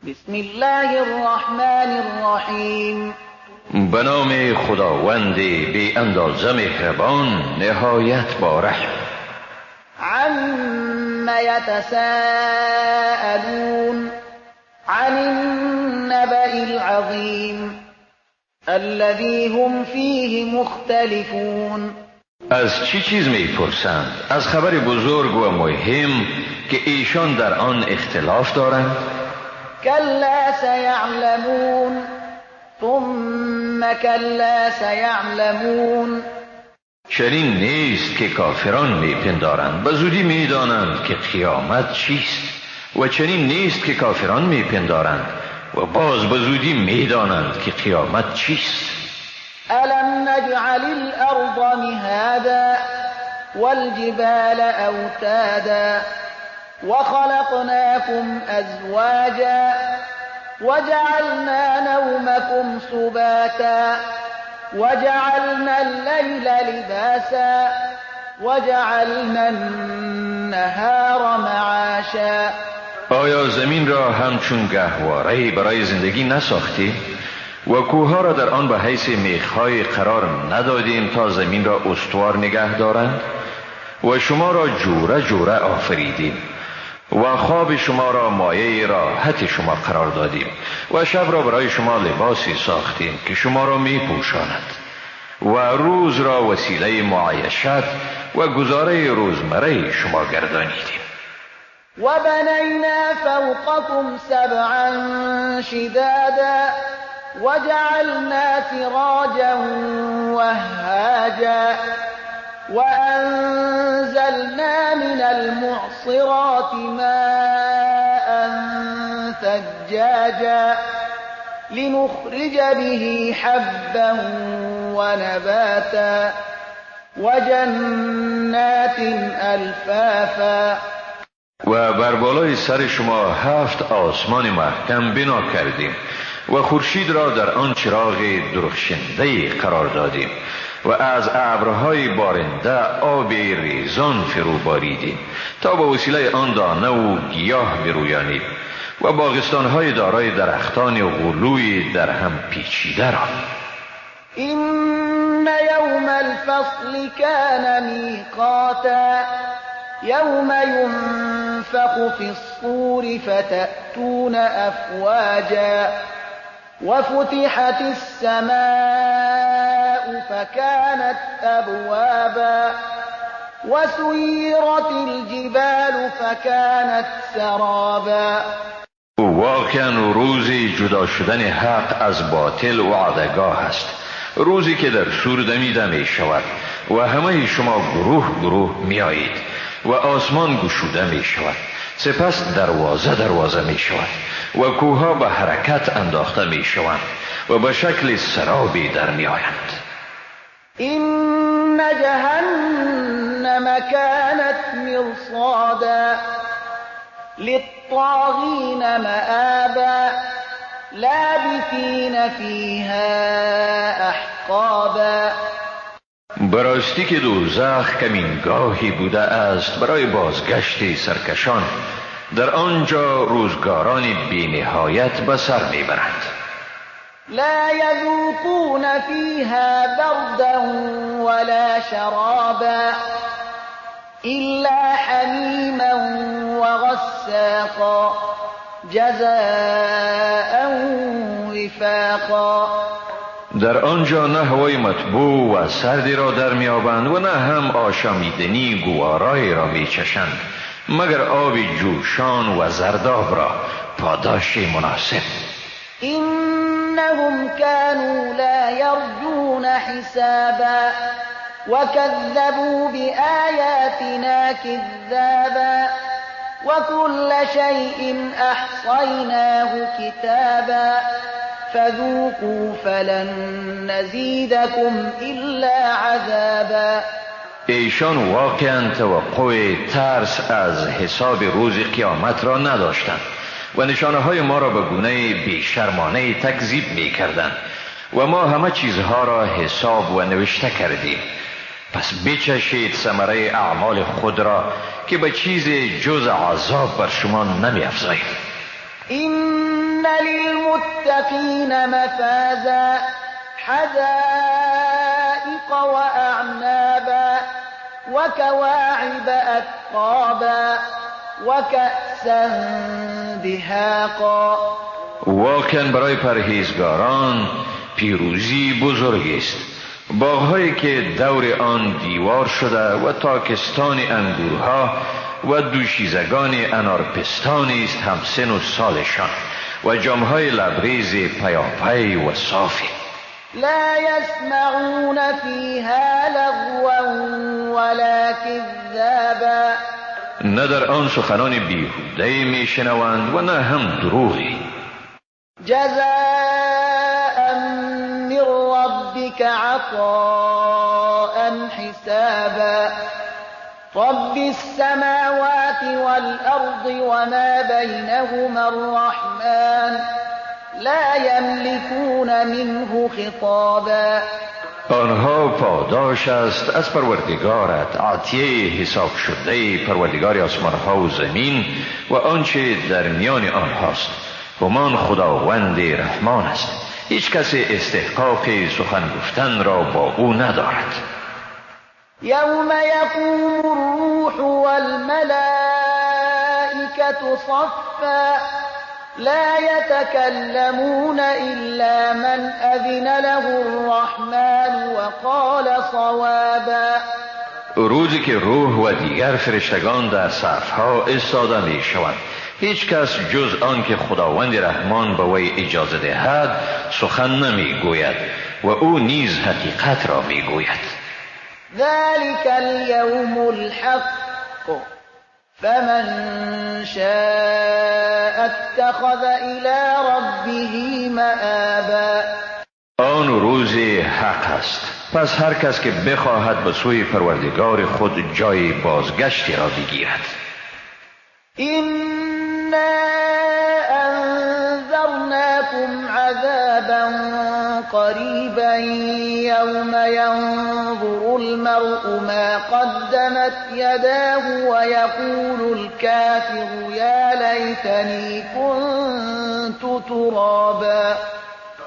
بسم الله الرحمن الرحیم. به نام خداوند بی اندازه مهربان، نهایت با رحم. عم یتساءلون عن النبأ العظیم الذی هم فیه مختلفون. از چی چیز میپرسند؟ از خبر بزرگ و مهم که ایشان در آن اختلاف دارند. کلا سیعلمون ثم کلا سیعلمون. چنین نیست که کافران میپندارند، به زودی میدانند که قیامت چیست، و چنین نیست که کافران میپندارند و باز به زودی میدانند که قیامت چیست. الم نجعل الارض مهادا والجبال اوتادا وخلقناكم ازواجا وجعلنا نومكم سباتا وجعلنا الليل لباسا وجعلنا النهار معاشا. آیا زمین را همچون گهواره‌ای برای زندگی نساختیم و کوه‌ها را در آن به حیث میخ‌های قرار ندادیم تا زمین را استوار نگه دارند؟ و شما را جوره جوره آفریدیم و خواب شما را مایه راحت شما قرار دادیم و شب را برای شما لباسی ساختیم که شما را می پوشاند و روز را وسیله معایشت و گزاره روزمره شما گردانیدیم. و بنینا فوقکم سبعا شدادا وجعلنا سراجا وهاجا وأنزلنا من المعصرات ماء ثجاجا لنخرج به حبا ونباتا وجنات ألفافا. و بر بالای سر شما 7 آسمان محکم بنا کردیم و خورشید را در آن چراغ درخشنده قرار دادیم و از ابرهای بارنده آب ریزان فرو باریدیم تا با وسیله آن دانه و گیاه برویانیم و باغستانهای دارای درختان غلوی در هم پیچیده را. این یوم الفصل کان میقاتا یوم ینفخ فی الصور فتأتون افواجا وفتحت السماء فكانت أبوابا وسيرت الجبال فكانت سرابا. واقعا روز جدا شدن حق از باطل وعدگاه است، روزی که در صور دمیده می شود و همه شما گروه گروه می آیید و آسمان گشوده می شود، سپس دروازه دروازه می شود و کوهها به حرکت انداخته می شوند و به شکل سرابی در می آیند. این جهنم كانت مرصادا للطاغین مآبا لابثین فیها احقابا. براستی که دوزخ کمینگاهی بوده است برای بازگشت سرکشان، در آنجا روزگاران بی‌نهایت به سر میبرند. لا یذوقون فیها بردا ولا شرابا الا حمیما وغساقا جزاء وفاقا. در آنجا نه هوای مطبوع و سردی را در میابند و نه هم آشامیدنی گوارایی را میچشند، مگر آب جوشان و زرداب را، پاداش مناسب. انهم كانوا لا یرجون حسابا وكذبوا بآیاتنا كذابا وكل شيء احصیناه کتابا فذوقوا فلن نزیدکم الا عذابا. ایشان واقعا توقع ترس از حساب روز قیامت را نداشتند و نشانه های ما را به گونه بیشرمانه تکذیب می کردند و ما همه چیزها را حساب و نوشته کردیم. پس بچشید ثمره اعمال خود را که به چیز جز عذاب بر شما نمی افزاییم. این للمتقین مفازا حدائق وأعنابا وكواعب أترابا وكأسا دهاقا. واقعا برای پرهیزگاران پیروزی بزرگ است. باغهایی که دور آن دیوار شده و تاکستان انگورها و دوشیزگان انارپستان است همسن و سالشان و جامهای لبریز پیاپی و صافی. لا يسمعون فيها لغوا ولا كذابا. نه در آن سخنان بیهوده میشنوند و نه هم دروغی. جزاء من ربك عطاء حسابا. رب السماوات والأرض وما بينهما الرحمن لا يملكون منه خطابا. آنها پاداش است از پروردگارت، عطیه حساب شده پروردگار آسمانها و زمین و آنچه در میان آنهاست. همان خداوند رحمان است. هیچ کس استحقاق سخن گفتن را با او ندارد. یوم یقوم الروح والملائکة صفا لا يتكلمون إلا من أذن له الرحمن وقال صوابا. روزی که روح و دیگر فرشتگان در صفها ایستاده می شوند، هیچ کس جز آن که خداوند رحمان به وی اجازه دهد سخن نمی گوید و او نیز حقیقت را می گوید. ذلك اليوم الحق فمن شاء اتخذ إلى ربه مآبا. آن روز حق است، پس هر کس که بخواهد به سوی پروردگار خود جای بازگشتی را بگیرد. إنا أنذرناكم عذابا قريبا يوم ينظر المرء ما قدمت يداه ويقول الكافر يا ليتني كنت ترابا.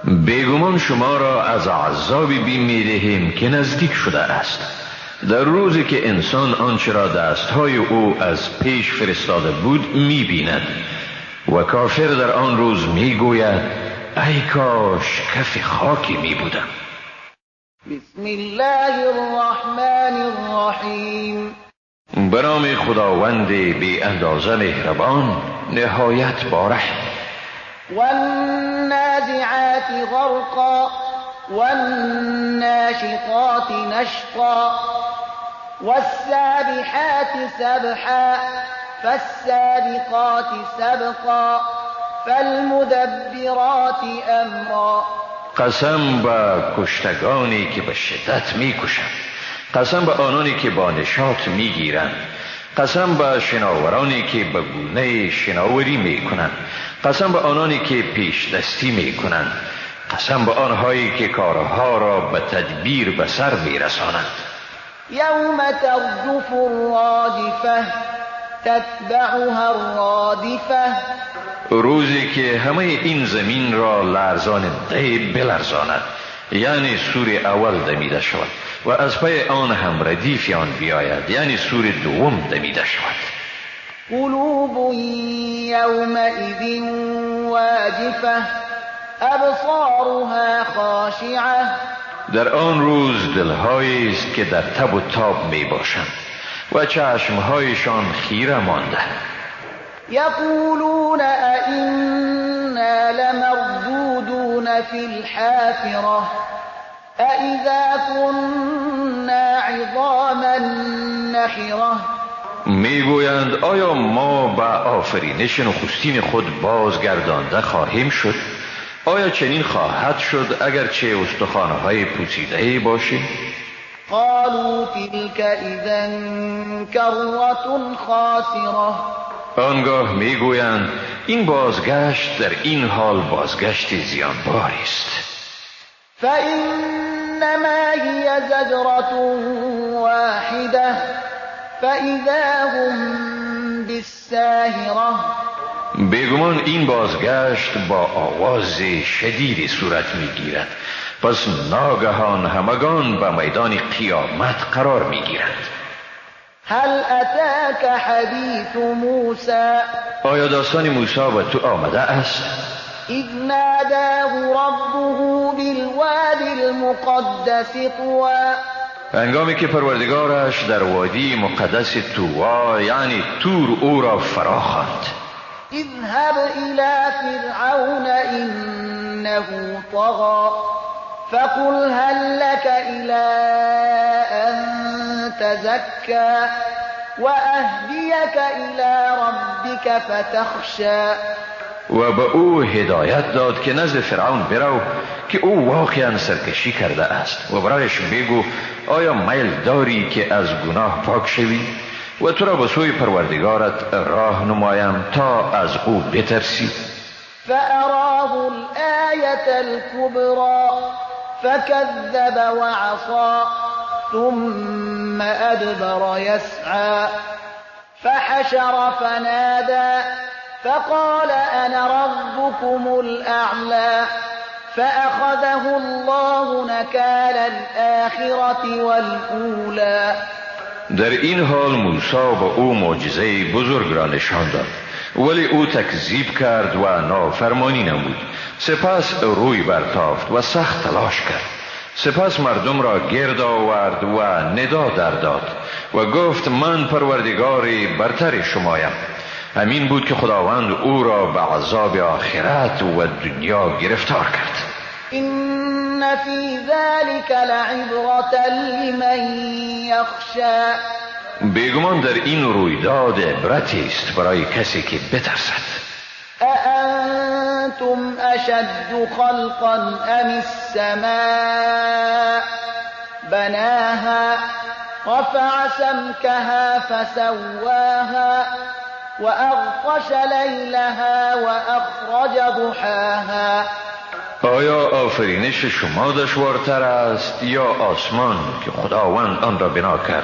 بیگمان شما را از عذابی بیم می‌دهیم که نزدیک شده است، در روزی که انسان آنچه را دستهای او از پیش فرستاده بود می‌بیند و کافر در آن روز می‌گوید ای کاش کف خاکی می‌بودم. بسم الله الرحمن الرحیم. به نام خداوند بی اندازه مهربان نهایت بارحم. والنازعات غرقا والناشطات نشطا والسابحات سبحا فالسابقات سبقا فالمدبرات امرا. قسم به کشتگانی که به شدت میکشند، قسم به آنانی که با نشاط میگیرند، قسم به شناورانی که به گونه شناوری میکنند، قسم به آنانی که پیش دستی میکنند، قسم به آنهایی که کارها را به تدبیر به سر میرسانند. یوم ترجف الراجفه تتبعها الرادفه. روزی که همه این زمین را لرزاننده بلرزاند، یعنی سور اول دمیده شود و از پی آن هم ردیف آن بیاید، یعنی سور دوم دمیده شود. قلوب یومئذ واجفه ابصارها خاشعه. در آن روز دلهایی است که در تب و تاب می باشند و چشمهایشان خیره مانده. یقولون أئنا لمردودون فی الحافرة أئذا كنا عظاما نخرة. میگویند آیا ما به آفرینش نخستین خود بازگردانده خواهیم شد؟ آیا چنین خواهد شد اگرچه استخوان‌های پوسیده باشیم؟ قالوا تلك اذا کرة خاسرة. آنگاه میگویند این بازگشت در این حال بازگشت زیانباری است. فإنما هي زجرة واحدة فإذا هم بالساهرة. بیگمان این بازگشت با آواز شدید صورت میگیرد. پس ناگهان همگان به میدان قیامت قرار میگیرند. هل اتاک حدیث موسی؟ آیا داستان موسی به تو آمده است؟ اذ ناداه ربه بالوادی المقدس طوی. هنگامی که پروردگارش در وادی مقدس طوی یعنی تور او را فرا خواند. اذهب الى فرعون انه طغى فقل هل لك الى ان تزكى واهديك الى ربك فتخشى. و به او هدایت داد که نزد فرعون برو که او واقعا سرکشی کرده است و برایش بگو آیا میل داری که از گناه پاک شوی و تو را به سوی پروردگارت راه نمایم تا از او بترسی. فأراه الآية الكبرى فكذب وعصى ثم أدبر يسعى فحشر فنادى فقال أنا ربكم الأعلى فأخذه الله نكال الآخرة والأولى. در این حال موسی به او معجزه بزرگ را نشان داد، ولی او تکذیب کرد و نافرمانی نمود. سپس روی برتافت و سخت تلاش کرد. سپس مردم را گرد آورد و ندا در داد و گفت من پروردگار برتر شمایم. همین بود که خداوند او را به عذاب آخرت و دنیا گرفتار کرد. إن في ذلك لعبرة لمن يخشى. بیگمان در این رویداد عبرتی است برای کسی که بترسد. أأنتم أشد خلقا أم السماء بناها رفع سمكها فسواها وأغطش ليلها وأخرج ضحاها. آیا آفرینش شما دشوارتر است یا آسمان که خداوند آن را بنا کرد،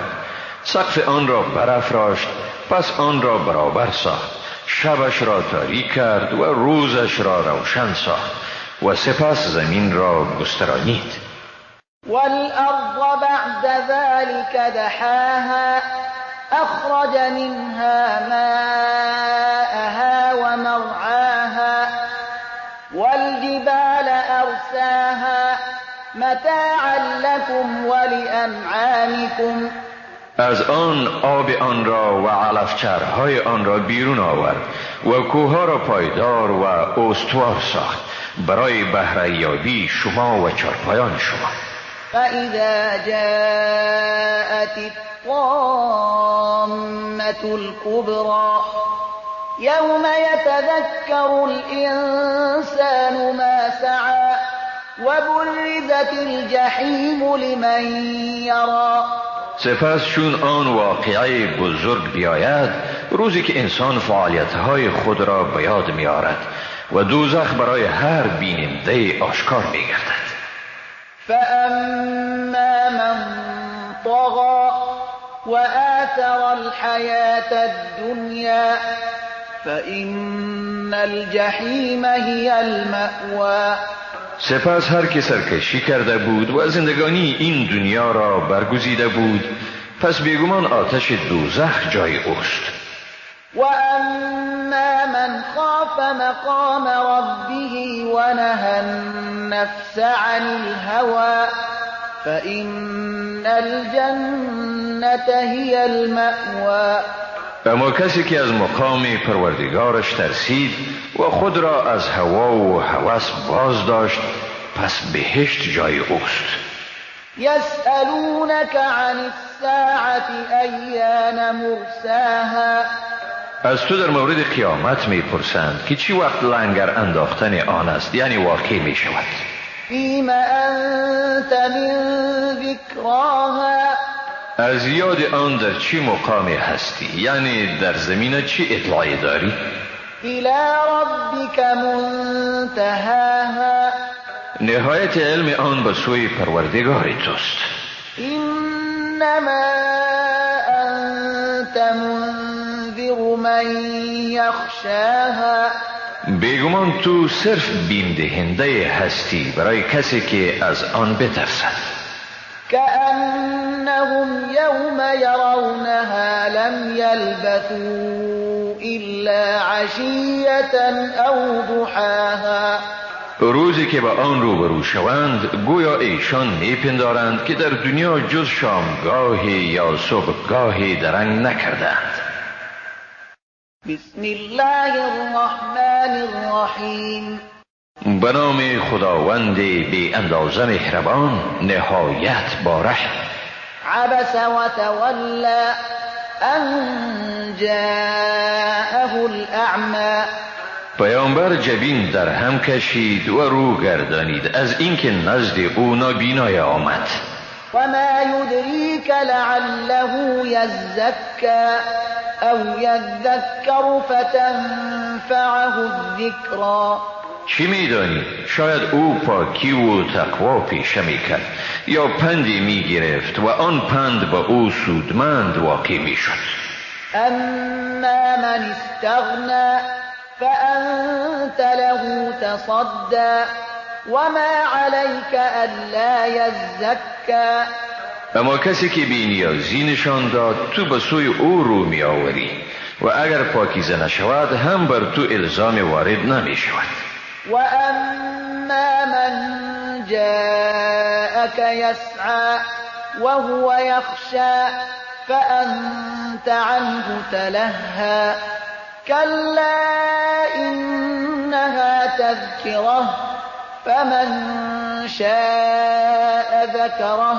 سقف آن را برافراشت، پس آن را برابر ساخت، شبش را تاریک کرد و روزش را روشن ساخت و سپس زمین را گسترانید. والأرض بعد ذلك دحاها أخرج منها ماءها ومرعاها والجبال أرساها متاعا لكم ولأنعامكم. از آن آب آن را و علفچرهای آن را بیرون آورد و کوهها را پایدار و استوار ساخت برای بهره‌یابی شما و چارپایان شما. فإذا جاءت الطامة الكبرى يوم يتذكر الإنسان ما سعى وبرزت الجحيم لمن يرى. سپس چون آن واقعه بزرگ بیاید، روزی که انسان فعالیت‌های خود را به یاد می‌آورد و دوزخ برای هر بیننده آشکار می‌گردد. فأما من طغى وآثر الحياة الدنيا فإن الجحیم هي المأوى. سپس هر که سرکشی کرده بود و زندگانی این دنیا را برگزیده بود، پس بیگمان آتش دوزخ جای اوست. و اما من خاف مقام ربه و نهى النفس عن الهوى فإن الجنة هي المأوى. اما کسی که از مقام پروردگارش ترسید و خود را از هوا و هوس باز داشت، پس بهشت جای اوست. یسألونک عن الساعة ایان مرساها. از تو در مورد قیامت میپرسند که چی وقت لنگر انداختن آن است، یعنی واقع می شود. فیم انت من ذکراها. از یاد آن در چی مقامی هستی، یعنی در زمینه چی اطلاعی داری؟ الی ربک منتهاها. نهایت علم آن به سوی پروردگار توست. انما انت منذر من لمن يخشاها. بیگمان تو صرف بیم دهنده هستی برای کسی که از آن بترسد. كأنهم يوم يرونها لم يلبثوا إلا عشية أو ضحاها. روزی که با آن روبرو شوند گویا ایشان میپندارند که در دنیا جز شامگاهی یا صبحگاهی درنگ نکردند. بسم الله الرحمن الرحیم. به نام خداوند بی اندازه مهربان نهایت با رحم. عبس وتولى ان جاءه الاعمى. پیامبر جبین در هم کشید و رو گردانید از اینکه نزد او نابینای آمد. و ما یدریک لعله یزکی او یذکر فتنفعه الذکری. چی میدانی؟ شاید او پاکی و تقوا پیشه میکرد یا پندی میگرفت و آن پند با او سودمند واقع میشد. اما من استغنی فأنت له تصدى وما عليك ألا يزكى. اما کسی که بی نیازی نشان داد تو به سوی او رو می آوری و اگر پاکیزه نشود هم بر تو الزام وارد نمی شود. و اما من جاءك يسعى وهو يخشى فأنت عنه تلهى. كلا إنها تذكرة فمن شاء ذكره.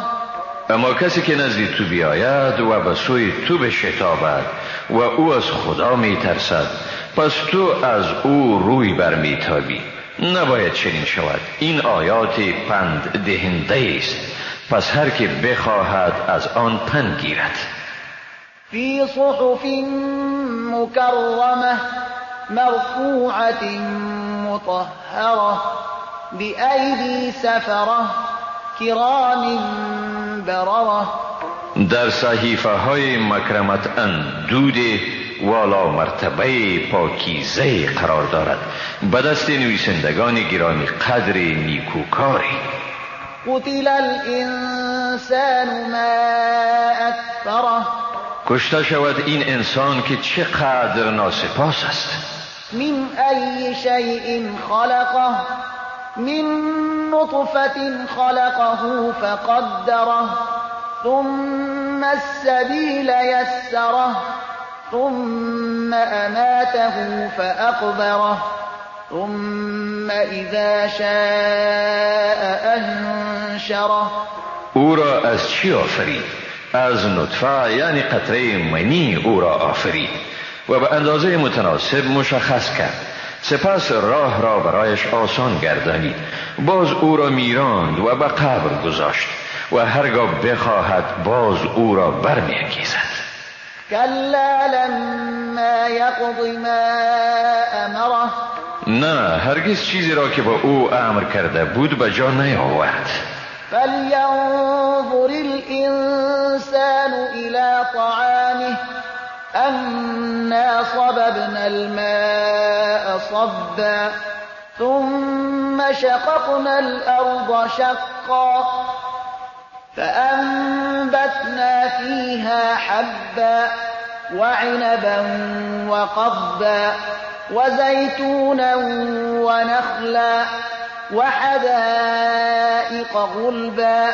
اما کسی که نزد تو بیاید و به سوی تو بشتابد و او از خدا میترسد پس تو از او روی برمیتابی. نباید چنین شود. این آیات پند دهنده است، پس هر که بخواهد از آن پند گیرد. فی صحف مکرمه مرفوعة مطهرة بأیدی سفرة کرام بررة. در صحیفه های مکرمت اندود والا مرتبه پاکیزه قرار دارد به دست نویسندگان گرامی قدر نیکوکاری. قتل الانسان ما اکفره. کشته شود این انسان که چقدر ناسپاس است. من ای شیء خلقه. من نطفة خلقه فقدره ثم السبیل یسره ثم اماته فاقبره ثم اذا شاء انشره. او را از چی آفرید؟ از نطفه یعنی قطره منی او را آفرید و به اندازه متناسب مشخص کرد. سپس راه را برایش آسان گردانید، باز او را میراند و به قبر گذاشت و هرگاه بخواهد باز او را برمیانگیزد. کلا لما یقض ما امره. نه، هرگز چیزی را که با او امر کرده بود به جا نیاورد. فلینظر الانسان الى طعامه انا صببنا الماء صبا ثم شققنا الارض شقا فأنبتنا فيها حبا وعنبا وقضبا وزيتونا ونخلا وحدائق غلبا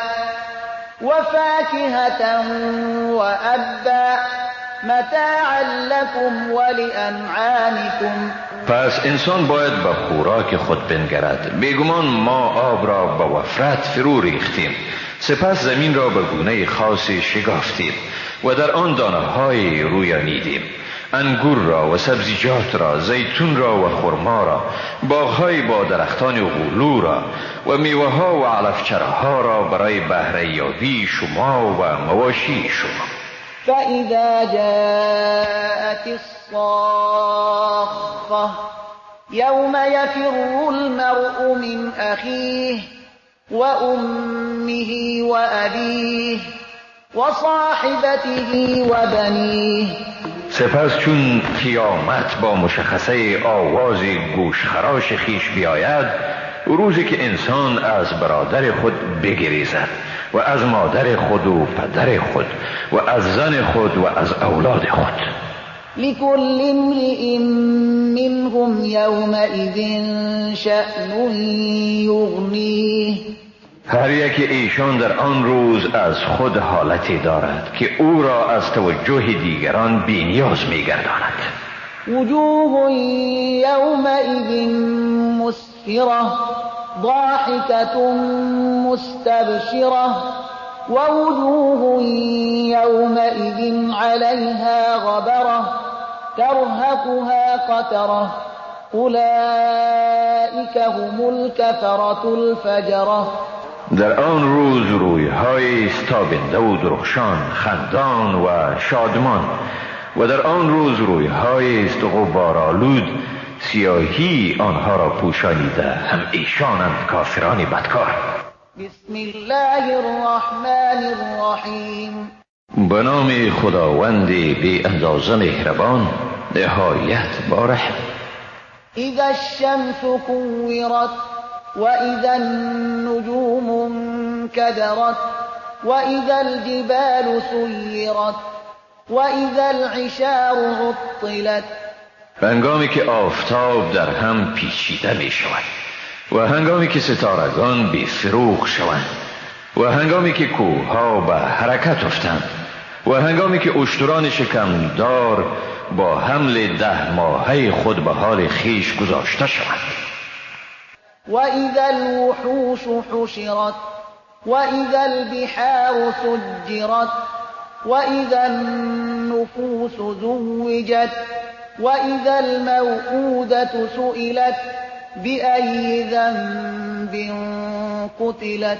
وفاكهة وأبا متاعا لكم ولأنعامكم. پس انسان باید به خوراک خود بنگرد. بیگمان ما آب را به وفرت فرو ریختیم، سپس زمین را به گونه خاصی شگافتیم و در آن دانه های رویانیدیم، انگور را و سبزیجات را، زیتون را و خرما را، باغهای با درختان غلو را و میوه ها و علفچرها را برای بهره یابی شما و مواشی شما. فإذا جاءت الصاخة يوم يفر المرء من أخيه وأمه وأبيه وصاحبته وبنيه سپس چون قیامت با مشخصه آواز گوشخراش خیش بیاید، روزی که انسان از برادر خود بگریزد و از مادر خود و پدر خود و از زن خود و از اولاد خود. لكل امرئ منهم يومئذ شأن یغنیه. هر یک ایشان در آن روز از خود حالتی دارد که او را از توجه دیگران بی‌نیاز می‌گرداند. وجوه یومئذ مسفرة ضاحكة مستبشرة ووجوه يومئذ عليها غبرة ترهقها قترة أولئك هم الكفرة الفجرة. در آن روز رویهای تابنده و درخشان، خندان و شادمان، و در آن روز رویهای است غبارآلود، سیاهی آنها را پوشانیده، هم ایشانند کافران بدکار. بسم الله الرحمن الرحیم. به نام خداوند بی اندازه مهربان، نهایت با رحم. اذا الشمس كورت واذا النجوم انكدرت واذا الجبال سيرت واذا العشار عطلت. هنگامی که آفتاب در هم پیچیده می شود و هنگامی که ستارگان بی فروغ شوند و هنگامی که کوهها به حرکت افتند و هنگامی که اشتران شکمدار با حمل 10 ماهه خود به حال خیش گذاشته شوند. و اذا الوحوش حشرت و اذا البحار سجرت و اذا النفوس زوجت و اذا الموءودة سئلت بأی ذنب قتلت.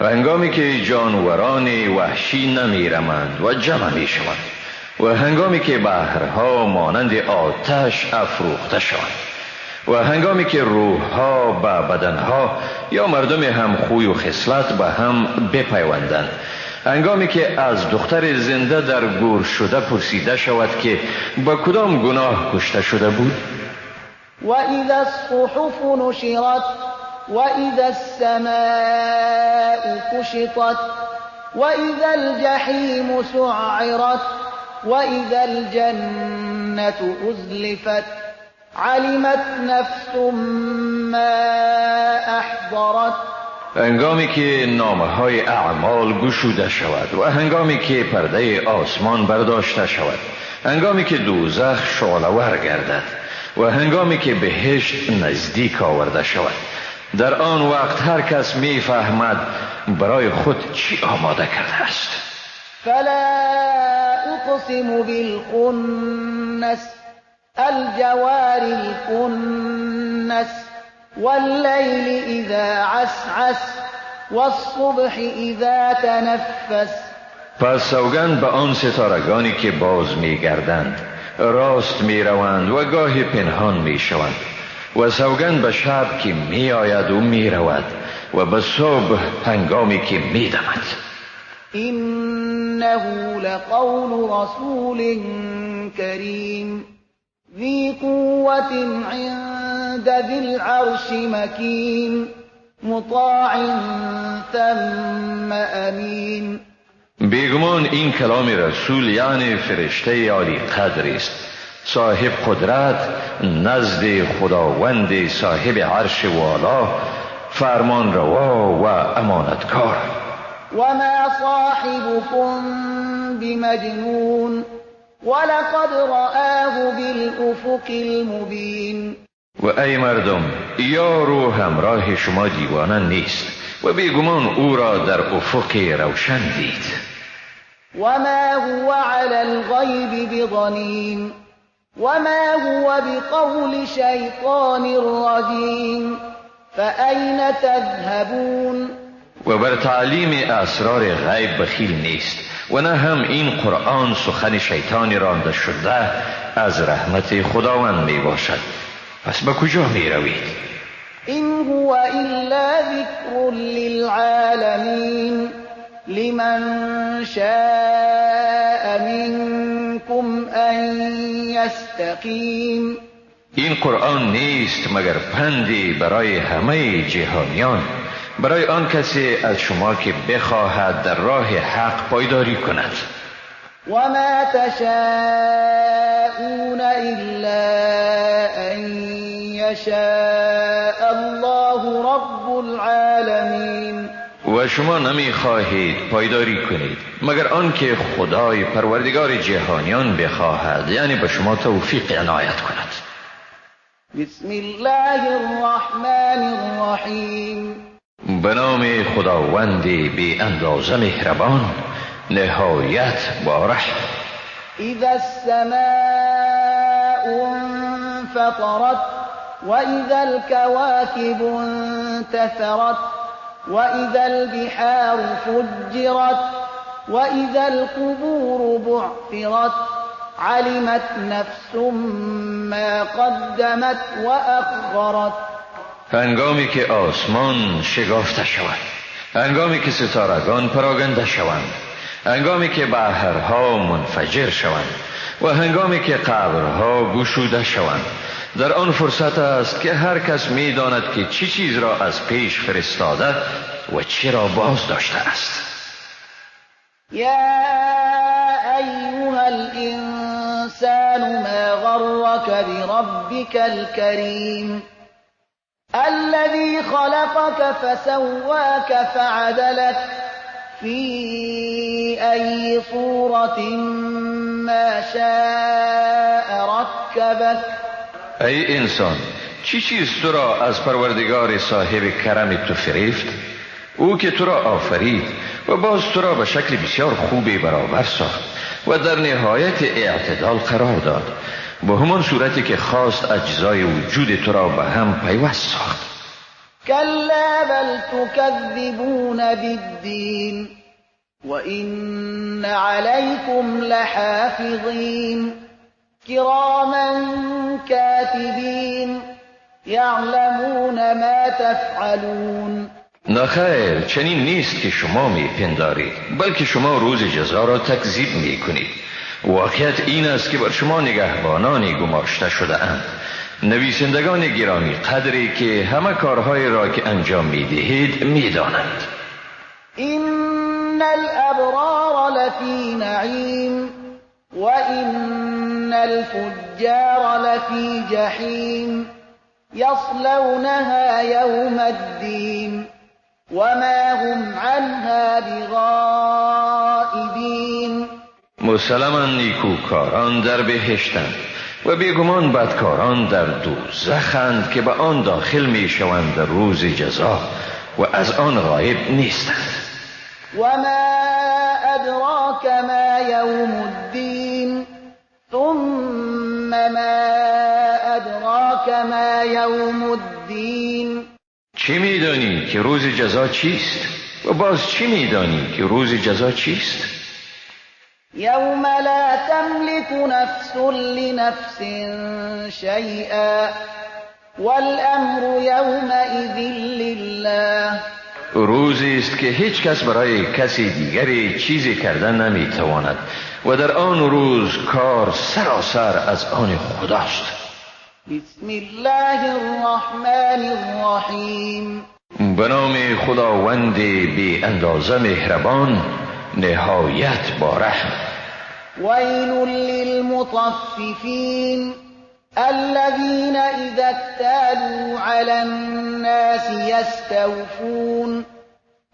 هنگامی که جانوران وحشی نمیرمند و جمع می شوند و هنگامی که بحرها مانند آتش افروخته شوند و هنگامی که روحها به بدنها یا مردم هم خوی و خصلت به هم بپیوندند، هنگامی که از دختر زنده در گور شده پرسیده شود که با کدام گناه کشته شده بود. و اذا الصحف نشرت و اذا السماء کشطت و اذا الجحیم سعرت و اذا الجنة ازلفت علمت نفس ما احضرت. هنگامی که نامه های اعمال گشوده شود و هنگامی که پرده آسمان برداشته شود، هنگامی که دوزخ شعله‌ور گردد و هنگامی که بهشت نزدیک آورده شود، در آن وقت هر کس میفهمد برای خود چی آماده کرده است. فلا اقسم بالخنس الجوار الكنس واللیل اذا عسعس والصبح اذا تنفس. پس سوگند به آن ستارگانی که باز میگردند، راست میروند و گاهی پنهان میشوند، و سوگند به شب که میآید و میرود و به صبح هنگامی که میدمد. انه لقول رسول کریم ذی قوة عند ذی العرش مکین مطاع ثم امین. بیگمان این کلام رسول یعنی فرشته عالی قدر است، صاحب قدرت نزد خداوند صاحب عرش والا، فرمان روا و امانتکار. و ما صاحبكم بمجنون ولقد رآه بالافق المبین. و ای مردم، یار و همراه شما دیوانه نیست و بیگمان او را در افق روشن دید. و ما هو علی الغیب بضنین و ما هو بقول شیطان رجیم فأین تذهبون. و بر تعلیم اسرار غیب بخیل نیست و نه هم این قرآن سخن شیطان رانده شده از رحمت خداوند می باشد. پس به کجا می روید؟ این هو الا ذکر للعالمین لمن شاء منكم ان يستقيم. این قرآن نیست مگر پندی برای همه جهانیان، برای آن کسی از شما که بخواهد در راه حق پایداری کند. وما تشاءون إلا أن يشاء الله رب العالمين. و شما نمیخواهید پایداری کنید مگر آنکه خدای پروردگار جهانیان بخواهد، یعنی به شما توفیق عنایت کند. بسم الله الرحمن الرحیم. به نام خداوند بی اندازه مهربان، نهایت با رحم. اذا السماء انفطرت واذا الكواكب انتثرت واذا البحار فجرت واذا القبور بعثرت علمت نفس ما قدمت وأخرت. هنگامی که آسمان شگافته شود، هنگامی که ستارگان پراگنده شوند، هنگامی که بحرها منفجر شوند و هنگامی که قبرها گشوده شوند، در آن فرصت است که هر کس می داند که چی چیز را از پیش فرستاده و چی را باز داشته است. یا ایها الانسان ما غرک بربک الكریم الذي خلقك فسواك فعدلك في أي صورة ما شاء ركبك. ای انسان، چی چیز تو را از پروردگار صاحب کرم تو فریفت؟ او که تو را آفرید و باز تو را به شکل بسیار خوبی برابر ساخت و در نهایت اعتدال قرار داد، به همان صورتی که خواست اجزای وجود تو را به هم پیوست ساخت. کلا بل تکذبون بالدین وإن علیکم لحافظین کراما کاتبین یعلمون ما تفعلون. نخیر، چنین نیست که شما میپندارید، بلکه شما روز جزا را تکذیب میکنید. واقعیت این است که بر شما نگهبانانی گماشته شده اند، نویسندگان گرامی قدری که همه کارهای را که انجام میدهید میدانند. این الابرار لفی نعیم و این الفجار لفی جحیم یصلونها یوم الدین وما هم عنها بغائبین. مسلما نیکوکاران در بهشتند و بیگمان بدکاران در دوزخند که به آن داخل میشوند در روز جزا و از آن غایب نیستند. و ما ادراک ما یوم الدین ثم ما ادراک ما یوم الدین. چی میدانی که روز جزا چیست؟ و باز چی میدانی که روز جزا چیست؟ یوم لا تملك نفس لنفس شیئا والامر یومئذ لله. روزی است که هیچ کس برای کسی دیگری چیزی کردن نمیتواند و در آن روز کار سراسر از آن خداست. بسم الله الرحمن الرحیم. به نام خداوند بی اندازه مهربان، نهایت با رحم. ویل للمطففین الذین اذا اكتالوا علی الناس یستوفون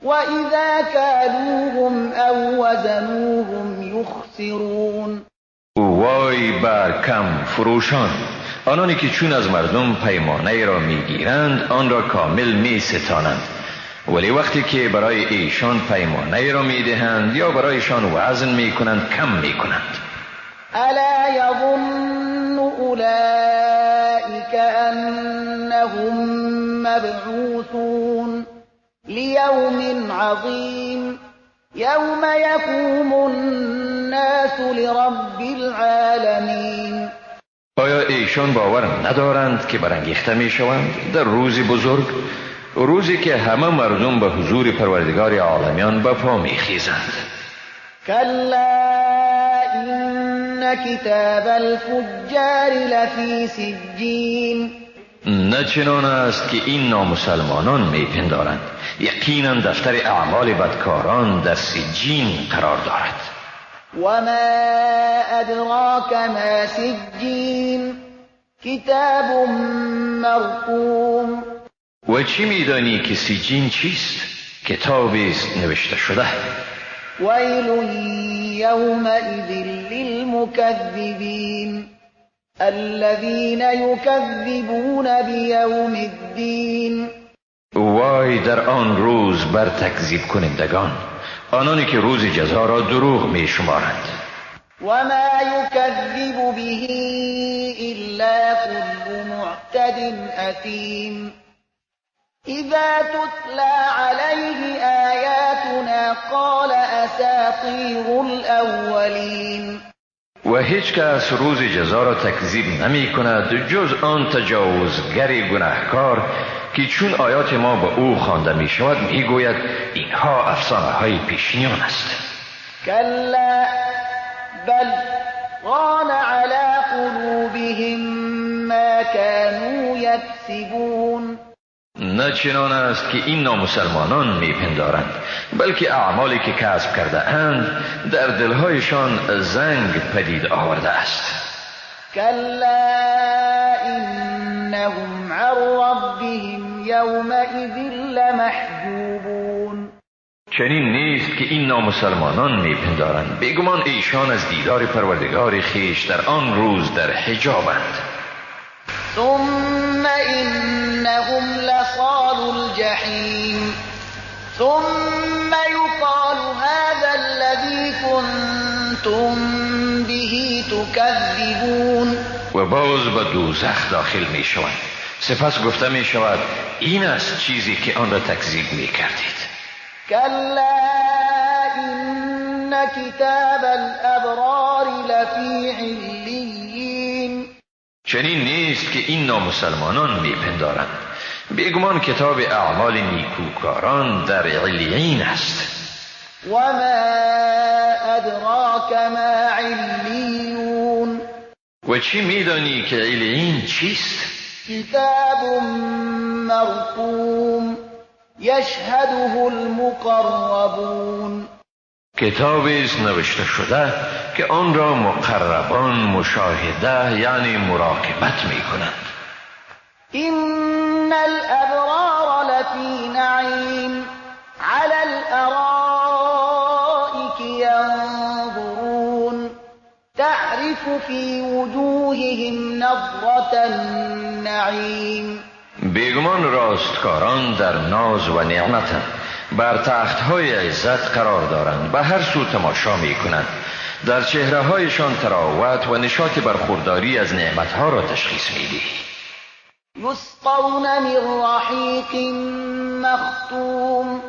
واذا کالوهم او وزنوهم یخسرون. وای بر کم فروشان، آنانی که چون از مردم پیمانه را میگیرند آن را کامل می ستانند، ولی وقتی که برای ایشان پیمانه را میدهند یا برایشان وزن میکنند کم میکنند. الا یظن اولئک انهم مبعوثون لیوم عظیم یوم یقوم الناس لرب العالمین. آیا ایشان باور ندارند که برانگیخته میشوند در روز بزرگ، روزی که همه مردم به حضور پروردگار عالمیان به پا میخیزند؟ کلا این کتاب الفجار لفی سجین. نه چنان است که این نامسلمانان میپندارند، یقینا دفتر اعمال بدکاران در سجین قرار دارد. و ما ادراک ما سجین کتاب مرقوم. و چی میدانی که سجین چیست؟ کتابی است نوشته شده. ویل یومئذ للمکذبین الذین یکذبون بیوم الدین. وای در آن روز بر تکذیب کنندگان، آنانی که روز جزا را دروغ می شمارند. و ما یکذب به الا كل معتد اثیم. اذا تتلى علیه آیاتنا قال اساطیر الاولین. و هیچ کس روز جزا را تکذیب نمی کند جز آن تجاوزگر گناهکار که چون آیات ما به او خوانده می شود می گوید اینها افسانه های پیشینیان است. کلا بل ران علی قلوبهم ما كانوا یکسبون. نه چنان است که این نامسلمانان میپندارند، بلکه اعمالی که کسب کرده اند در دلهایشان زنگ پدید آورده است. کلا انهم عن ربهم یومئذ لمحجوبون. چنین نیست که این نامسلمانان میپندارند، بیگمان ایشان از دیدار پروردگار خویش در آن روز در حجابند. ثم إنهم لصال الجحیم ثم يقال هذا الذي كنتم به تكذبون. و باز به دوزخ داخل می شوند. سپس گفته می شود این است چیزی که آن را تکذیب می کردید. کلا إن کتاب الابرار لفی علیین. چنین نیست که این نامسلمانان میپندارند، بیگمان کتاب اعمال نیکوکاران در علیین است. و ما ادراک ما علیون. و چی میدانی که علیین چیست؟ کتاب مرقوم یشهده المقربون. کتابی است نوشته شده که آن را مقربان مشاهده یعنی مراقبت می کنند. إن الأبرار لفی نعیم علی الأرائک ینظرون تعرف فی وجوههم نضرة النعیم. بیگمان راستکاران در ناز و نعمتند، بر تختهای عزت قرار دارند، به هر سو تماشا می کنند، در چهره هایشان تراوت و نشاط برخورداری از نعمتها را تشخیص می دهی. یسقون من رحیق مختوم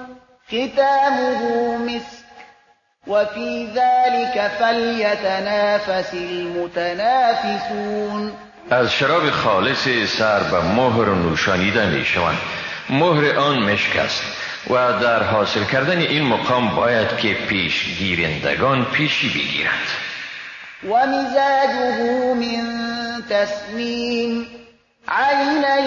ختامه مسک و فی ذلك فلیتنافس المتنافسون. از شراب خالص سر به مهر نوشانیده می شوند، مهر آن مشک است و در حاصل کردن این مقام باید که پیشگیرندگان پیشی بگیرند. و مزاجه من تسنیم عینا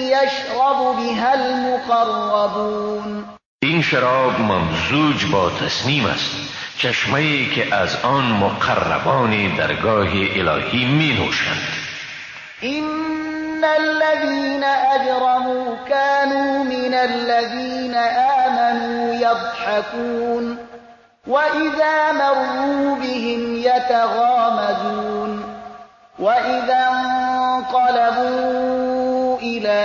یشرب بها المقربون. این شراب ممزوج با تسنیم است، چشمه‌ای که از آن مقربان درگاه الهی می نوشند. إن الذين أجرموا كانوا من الذين آمنوا يضحكون وإذا مروا بهم يتغامزون وإذا انقلبوا إلى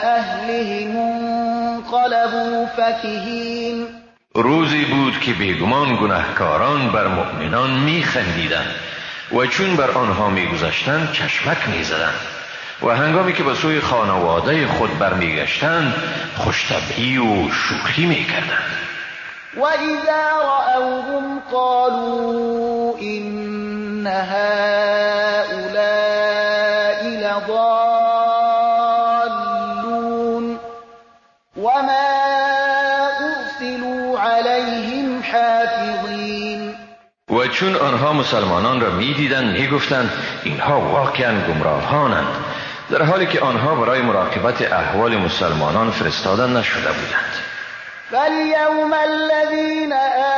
أهلهم انقلبوا فكهين. روزی بود که بیگمان گناهکاران بر مؤمنان میخندیدند و چون بر آنها میگذشتند چشمک میزدند و هنگامی که به سوی خانواده خود برمیگشتند خوشطبعی و شوخی میکردند. و اذا رأوهم قالوا إن هؤلاء لضالون وما أرسلوا عليهم حافظين. و چون آنها مسلمانان را می‌دیدند می‌گفتند اینها واقعا گمراهانند، در حالی که آنها برای مراقبت احوال مسلمانان فرستاده نشده بودند. فاليوم الذين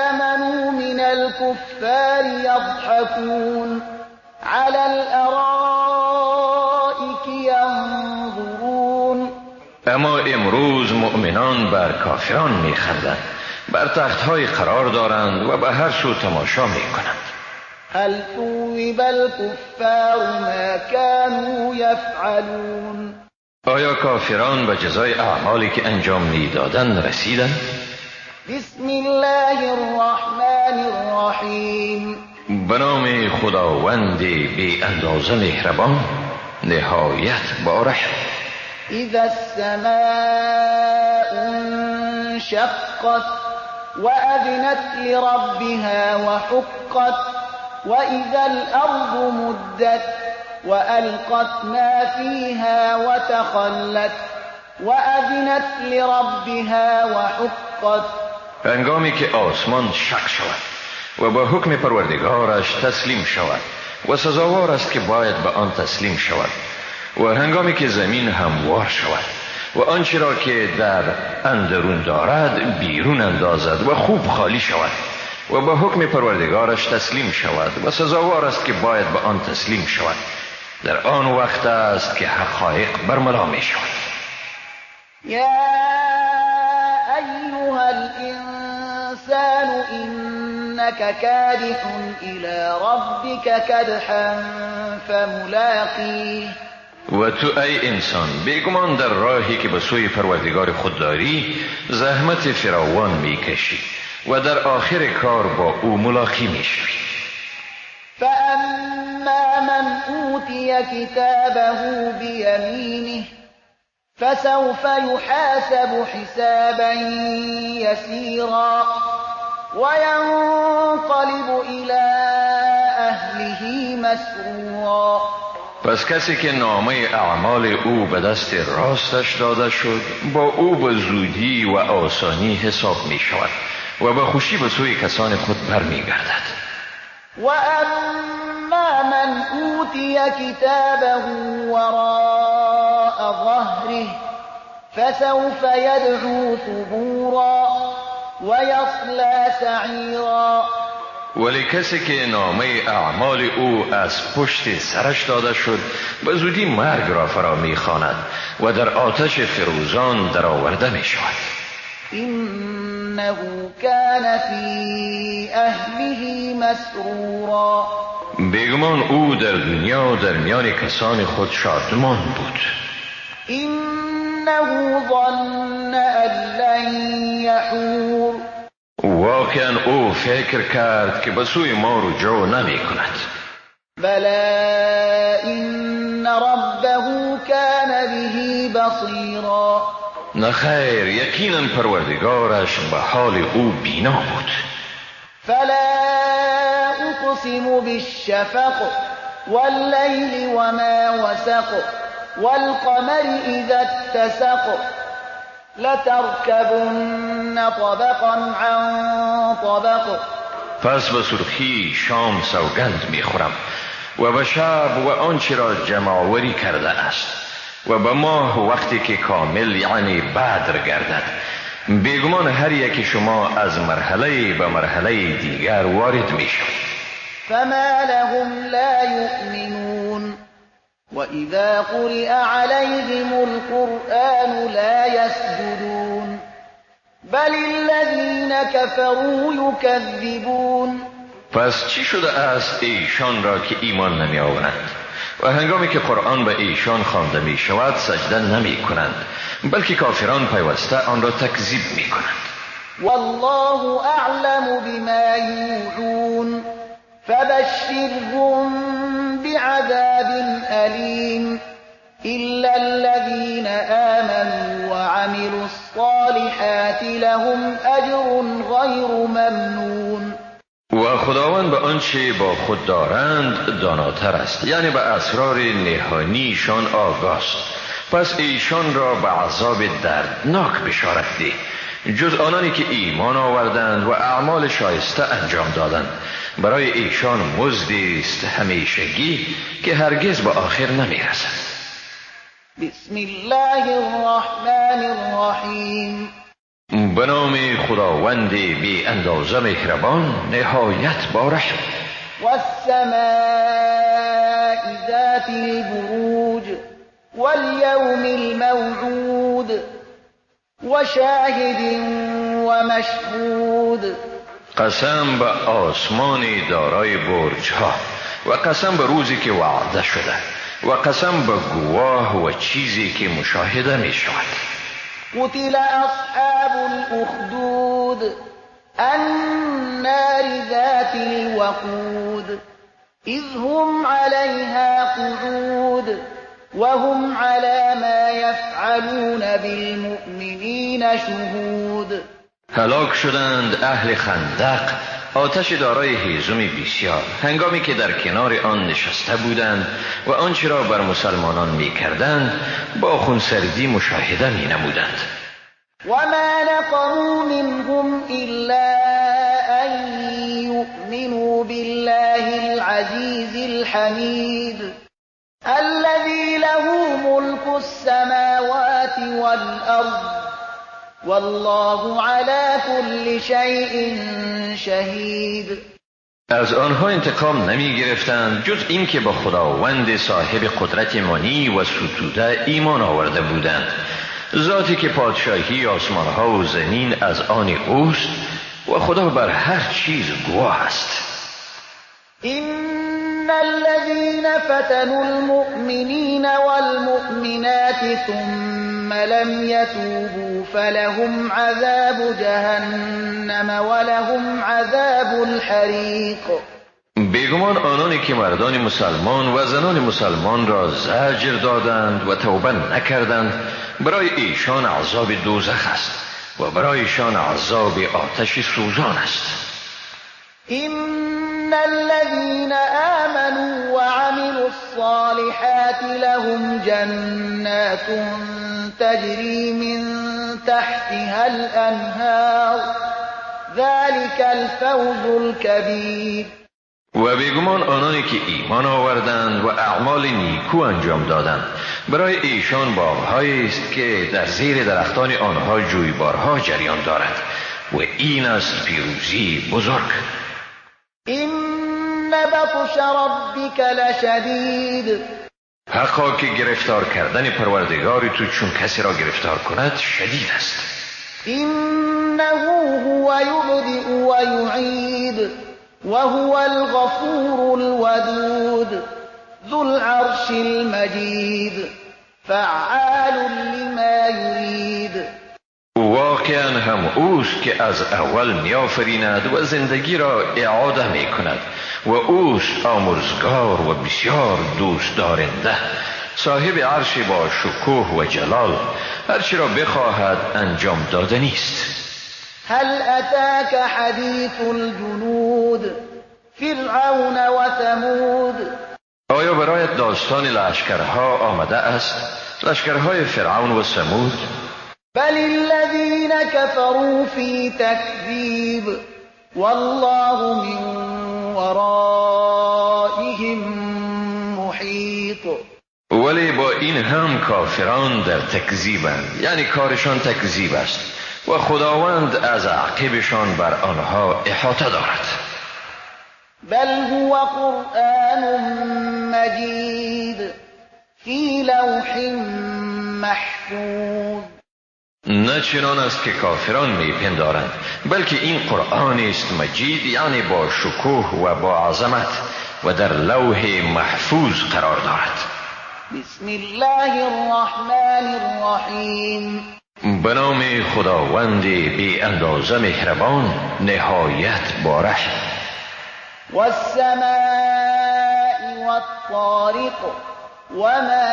آمنوا من الكفار يضحكون على الأرائك ينظرون. اما امروز مؤمنان بر کافران میخندند، بر تختهای قرار دارند و به هر سو تماشا میکنند. هل ثوب الكفار ما كانوا يفعلون. آیا کافران به جزای اعمالی که انجام میدادند رسیدند؟ بسم الله الرحمن الرحیم. به نام خداوند بی اندازه مهربان، نهایت با رحم. اذا السماء انشقت وأذنت لربها وحقت وإذا الأرض مدت وألقت ما فيها وتخلت وأذنت لربها وحقت. هنگامی که آسمان شق شود و با حکم پروردگارش تسلیم شود و سزاوار است که باید به آن تسلیم شود، و هنگامی که زمین هموار شود و آنچه را که در اندرون دارد بیرون اندازد و خوب خالی شود و با حکم پروردگارش تسلیم شود و سزاوار است که باید به آن تسلیم شود، در آن وقت است که حقایق برملا می شود. یا ایها الانسان انک کادح الی ربک کدحا فملاقیه. و تو ای انسان بیگمان در راهی که به سوی پروردگار خود داری زحمت فراوان میکشی و در آخر کار با او ملاقی میشوی. فاما من اوتی کتابه بیمینه فسوف یحاسب حسابا یسیرا وینقلب الی اهله مسرورا. پس کسی که نامه اعمال او به دست راستش داده شد با او به زودی و آسانی حساب می شود و به خوشی به سوی کسان خود برمی گردد. و اما من اوتی کتابه وراء ظهره فسوف یدعو ثبورا ویصلی سعیرا. ولی کسی که نامه اعمال او از پشت سرش داده شد به زودی مرگ را فرا می‌خواند و در آتش فروزان درآورده می‌شود. انه کان فی اهله مسرورا. بیگمان او در دنیا در میان کسان خود شادمان بود. انه ظن ان لن یحور. واقعا او فکر کرد که به سوی ما رجوع نمی کند. بلی ان ربه کان به بصیرا. نخیر، یقینا پروردگارش به حال او بینا بود. فلا اقسم بالشفق واللیل وما وسق والقمر اذا اتسق لتركبن طبقا عن طبق. پس به سرخی شام سوگند میخورم و به شب و آنچه را جمع‌آوری کرده است و به ماه وقتی که کامل یعنی بدر گردد. بیگمان هر یک شما از مرحله به مرحله دیگر وارد میشوید. فما لهم لا یؤمنون وَإِذَا قُرِئَ عَلَيْهِمُ الْقُرْآنُ لَا يَسْجُدُونَ بَلِ الَّذِينَ كَفَرُوا يُكَذِّبُونَ. پس چی شده است ایشان را که ایمان نمی آورند و هنگامی که قرآن به ایشان خوانده می شود سجده نمی کنند، بلکه کافران پیوسته آن را تکذیب می کنند. والله اعلم بما یوعون فبشرهم بعذاب أليم إلا الذين آمنوا وعملوا الصالحات لهم أجر غير ممنون. و خداوند به آنچه با خود دارند داناتر است، یعنی به اسرار نهانیشان آگاست. پس ایشان را به عذاب دردناک بشارت ده، جز آنانی که ایمان آوردند و اعمال شایسته انجام دادند، برای ایشان مزدی است همیشگی که هرگز به آخر نمیرسد. بسم الله الرحمن الرحیم. به نام خداوند بی اندازه مهربان، نهایت با رحم. والسماء ذات البروج واليوم الموعود وشاهد ومشهود. قسم به آسمان دارای برجها و قسم به روزی که وعده شده و قسم به گواه و چیزی که مشاهده می شود. قتل اصحاب الاخدود النار ذات الوقود اذ هم عليها قعود وهم على ما يفعلون بالمؤمنین شهود. هلاک شدند اهل خندق، آتش دارای هیزم بسیار، هنگامی که در کنار آن نشسته بودند و آنچه را بر مسلمانان می کردند با خونسردی مشاهده می نمودند. و ما نقموا منهم الا ان یؤمنوا بالله العزیز الحمید الذي له ملك السماوات والأرض والله على كل شيء شهید. از آنها انتقام نمی گرفتند جز اینکه با خداوند صاحب قدرت مانی و ستوده ایمان آورده بودند، ذاتی که پادشاهی آسمانها و زمین از آن اوست و خدا بر هر چیز گواه است. إن الذين فتنوا المؤمنين والمؤمنات ثم لم يتوبوا فلهم عذاب جهنم ولهم عذاب الحریق. بیگمان آنانی که مردان مسلمان و زنان مسلمان را زجر دادند و توبه نکردند، برای ایشان عذاب دوزخ است و برای ایشان عذاب آتش سوزان است. إن الذين آمنوا وعملوا الصالحات لهم جنات تجري من تحتها الأنهار ذلك الفوز الكبير. و بیگمان آنانی که ایمان آوردند و اعمال نیکو انجام دادند، برای ایشان باغهایی است که در زیر درختان آنها جویبارها جریان دارد و این است پیروزی بزرگ. إن بطش ربك لشدید. حقا که گرفتار کردن پروردگار تو چون کسی را گرفتار کند شدید است. إنه هو یبدئ و یعید وهو الغفور الودود ذو العرش المجید فعال لما یرید. واقعا هم اوست که از اول میآفریند و زندگی را اعاده می کند و اوست آمرزگار و بسیار دوست دارنده، صاحب عرش با شکوه و جلال، هرچی را بخواهد انجام داده نیست. هل اتاک حدیث الجنود فرعون و ثمود. آیا برایت داستان لشکرها آمده است؟ لشکرهای فرعون و ثمود؟ بل الذين كفروا في تكذيب والله من ورائهم محيط. ولی با این هم کافران در تکذیبند، یعنی کارشان تکذیب است و خداوند از عقبشان بر آنها احاطه دارد. بل هو قرآن مجید فی لوح محفوظ. نه چنان است که کافران میپندارند، بلکه این قرآن است مجید، یعنی با شکوه و با عظمت و در لوح محفوظ قرار دارد. بسم الله الرحمن الرحیم. به نام خداوند بی اندازه مهربان، نهایت با رحم. والسماء والطارق وما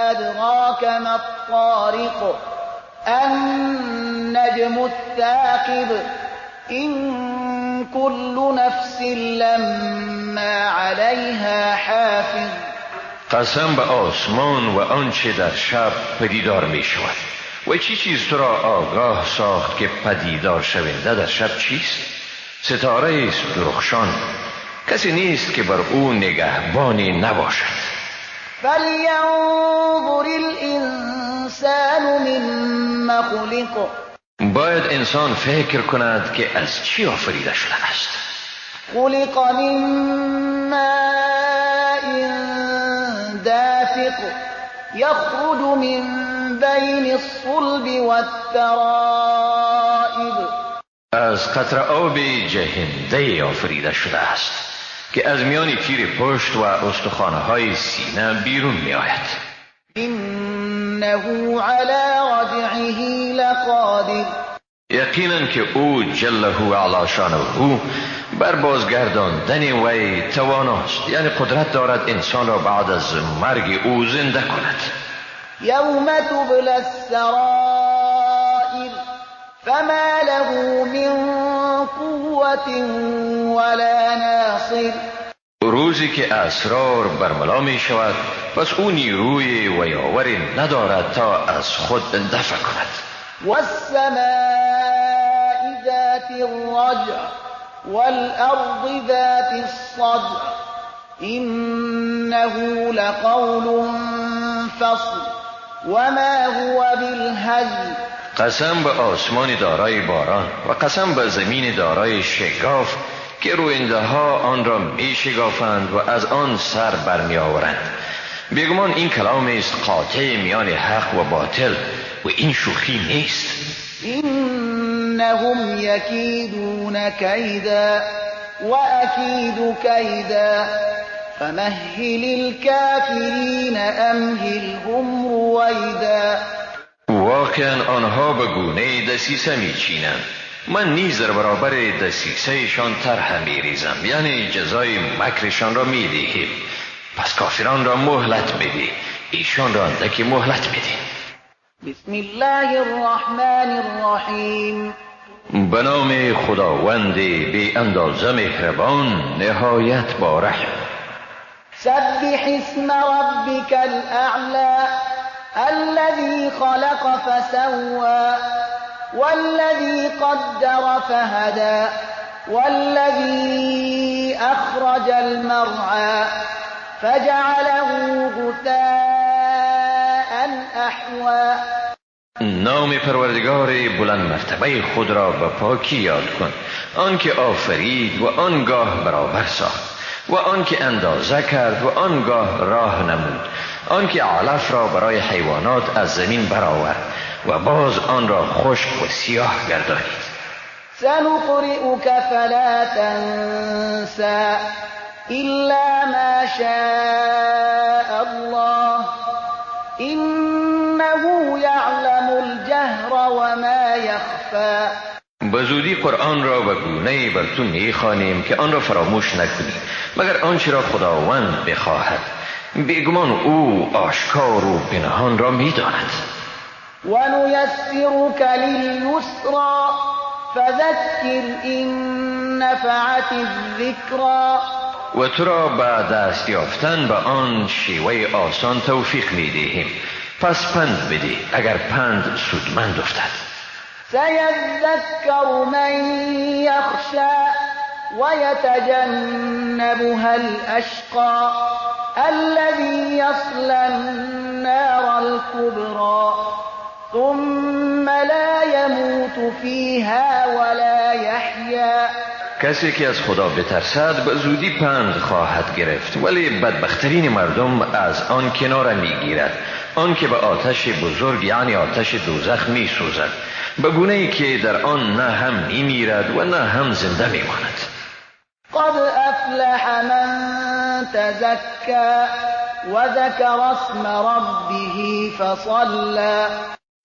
ادراک ما الطارق النجم الثاقب إن كل نفس لما عليها حافظ. قسم به آسمان و آنچه در شب پدیدار می شود و چی چیز تو را آگاه ساخت که پدیدار شونده در شب چیست؟ ستاره است درخشان، کسی نیست که بر او نگهبانی نباشد. فلینظر الانسان مما خلق. باید انسان فکر کند که از چی آفریده شده است. خلق من ماء دافق یخرج من بین الصلب والترائب. از قطره آب جهنده آفریده شده است که از میان تیر پشت و استخوان‌های سینه بیرون می آید. انه علی رجعه لقادر. یقینا که او جله علی شانه بر بازگرداندن وی تواناست، یعنی قدرت دارد انسان را بعد از مرگ او زنده کند. یوم تبلی السرائر فما له من قوة ولا ناصر. روزی که اسرار برملا می شود، پس او نیروی و یاوری ندارد تا از خود دفع کند. والسماء ذات الرجع والأرض ذات الصدع إنه لقول فصل وما هو بالهزل. قسم به آسمان دارای باران و قسم به زمین دارای شگاف که روینده ها آن را می شگافند و از آن سر برمی آورند. بیگمان این کلام است قاطع میان حق و باطل و این شوخی نیست. انهم یکیدون کیدا و اکید کیدا فمهل الکافرین امهلهم رویدا. واقعا آنها به گونه دسیسه میچینند، من نیز در برابر دسیسهشان طرح میریزم، یعنی جزای مکرشان را میدهیم. پس کافران را مهلت بده، ایشان را اندکی مهلت بده. بسم الله الرحمن الرحیم. به نام خداوند بی اندازه مهربان نهایت با رحم. سبح اسم ربک الاعلی الذي خلق فسوى والذي قدر فهدى والذي أخرج المرعى فجعله غثاء أحوى. نام پروردگار بلند مرتبه خود را به پاکی یاد کن، آن که آفرید و آنگاه برابر ساخت و آن که اندازه کرد و آنگاه راه نمود، آن که علف را برای حیوانات از زمین برآورد و باز آن را خشک و سیاه گردانید. سنقرئک فلا تنسى إلا ما شاء الله إنه يعلم الجهر وما يخفى. به زودی قرآن را به گونه‌ای بر تو می‌خوانیم که آن را فراموش نکنی مگر آنچه را خداوند بخواهد. بیگمان او آشکار و پنهان را می‌داند. ونيسرك لليسرى فذكر إن نفعت الذكرى. و تو را به دست یافتن به آن شیوه آسان توفیق می‌دهیم، پس پند بده اگر پند سودمند افتد. سيذكر من يخشى ويتجنبها الأشقى الذي يصلى النار الكبرى ثم لا يموت فيها ولا يحيا. کسی که از خدا بترسد به زودی پند خواهد گرفت، ولی بدبخترین مردم از آن کناره میگیرد، آن که به آتش بزرگ یعنی آتش دوزخ میسوزد، به گونه ای که در آن نه هم میمیرد و نه هم زنده میماند. قد افلح من تزکى وذکر اسم ربه فصلى.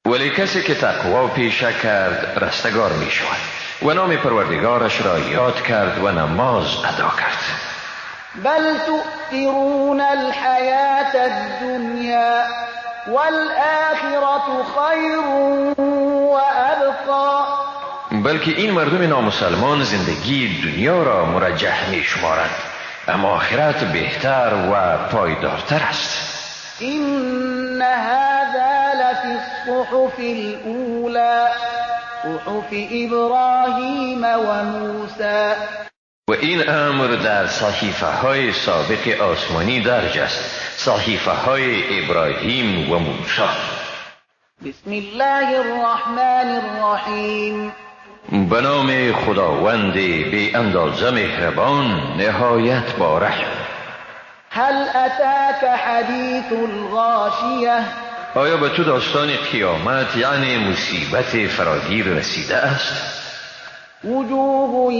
ولی کسی که تقوا پیشه کرد رستگار می شود و نام پروردگارش را یاد کرد و نماز ادا کرد. بل تؤثرون الحیاة الدنیا والآخرة خیر وابقى. بلکه این مردم نامسلمان زندگی دنیا را مرجح می شمارند، اما آخرت بهتر و پایدارتر است. این هذا لفي الصحف الأولى صحف إبراهيم وموسى. و این امر در صحیفه های سابق آسمانی درج است، صحیفه های ابراهیم و موسی. بسم الله الرحمن الرحیم. به نام خداوند بی اندازه مهربان، نهایت با رحم. هل اتاک حدیث الغاشیه. آیا به تو داستان قیامت یعنی مصیبت فراگیر رسیده است؟ وجوه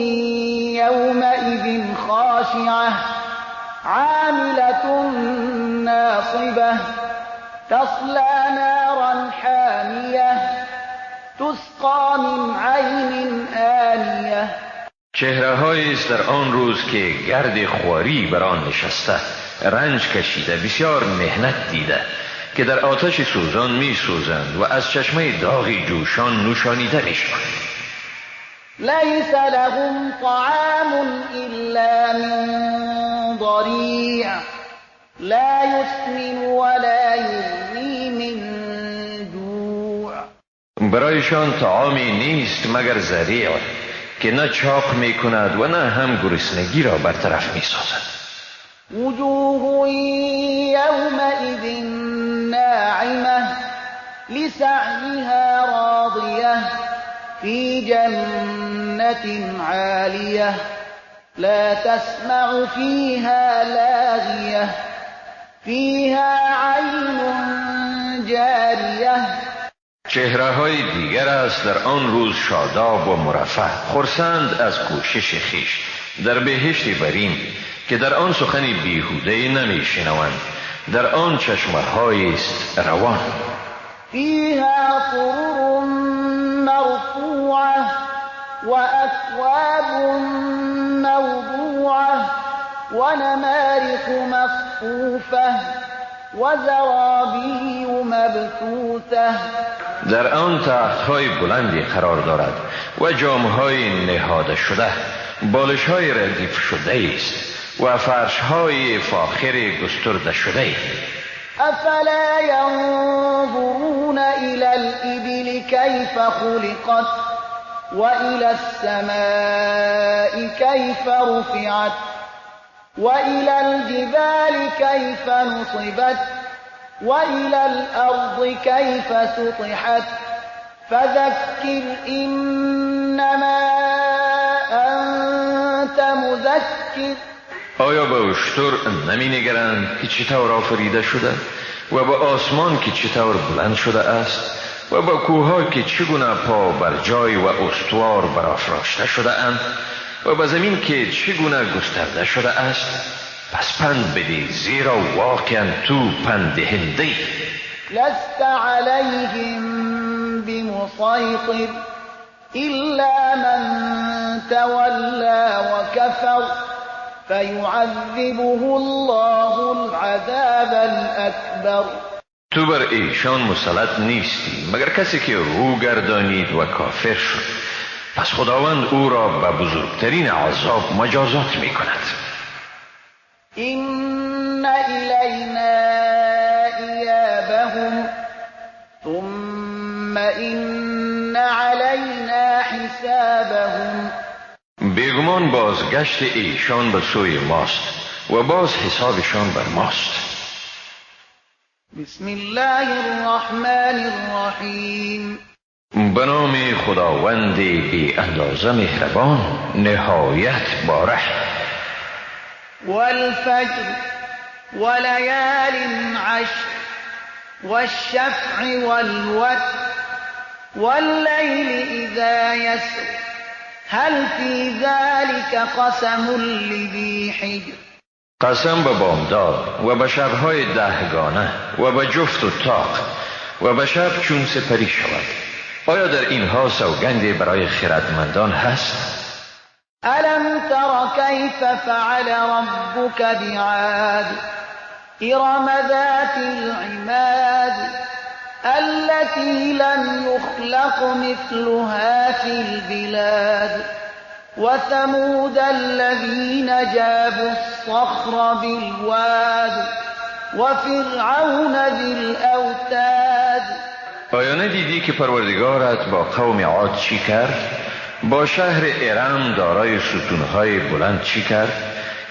یومئذ خاشعه عاملة ناصبة تصلى نارا حامیه تسقى من عین آنیه. چهره هایی است در آن روز که گرد خواری بر آن نشسته، رنج کشیده، بسیار مهنت دیده، که در آتش سوزان می سوزند و از چشمه داغ جوشان نوشانیده می شوند. لیس لهم طعام الا من ضریع لا یسمن ولا یغنی من جوع. برایشان طعامی نیست مگر ذریع که نه چاق می کند و نه هم گرسنگی را برطرف می سازد. وجوه یومئذ ناعمه لسعیها راضیه فی جنة عالیه لا تسمع فیها لاغیه فیها عین جاریه. چهره های دیگر است در آن روز شاداب و مرفه، خرسند از کوشش خویش در بهشت برین که در آن سخن بیهوده نمی شنوند، در آن چشمه های است روان. فیها سرر مرفوعه وأکواب موضوعه ونمارق مصفوفه وزرابی مبثوثه. در آن تخت‌های بلندی قرار دارد و جام‌های نهاده شده، بالش‌های ردیف شده است و فرش‌های فاخر گسترده شده. افلا ينظرون الى الابل كيف خلقت والى السماء كيف رفعت وإلى الجبال كيف نصبت وإلى الأرض كيف سطحت فذكر إنما أنت مذكر. آیا به اشتر نمی نگرند که چطور آفریده شده و به آسمان که چطور بلند شده است و به کوهها که چگونه پا بر جای و استوار برافراشته شده اند و به زمین که چگونه گسترده شده است؟ پس پند بده، زیرا واقعا تو پند دهنده. لست علیهم بمسیطر الا من تولی وکفر فیعذبه الله العذاب الاکبر. تو بر ایشان مسلط نیستی مگر کسی که رو گردانید و کافر شد، پس خداوند او را به بزرگترین عذاب مجازات می کند. إن إلینا إیابهم ثم إن علینا حسابهم. بیگمان بازگشت ایشان به سوی ماست و باز حسابشان بر ماست. بسم الله الرحمن الرحیم. به نام خداوند بی اندازه مهربان، نهایت با رحم. والفجر وليال عشر والشفع والوتر والليل إذا يسر هل في ذلك قسم لذي حجر. قسم به بامداد و به شب‌های دهگانه و به جفت و تاق و به شب چون سپری شود، آیا در اینها سوگندی برای خردمندان هست؟ ألم تر كيف فعل ربك بعاد إرم ذات العماد التي لم يخلق مثلها في البلاد وثمود الذين جابوا الصخر بالواد وفرعون ذی الأوتاد. آیا ندیدی که پروردگارت با قوم عاد چی کرد؟ با شهر ارم دارای ستونهای بلند چی کرد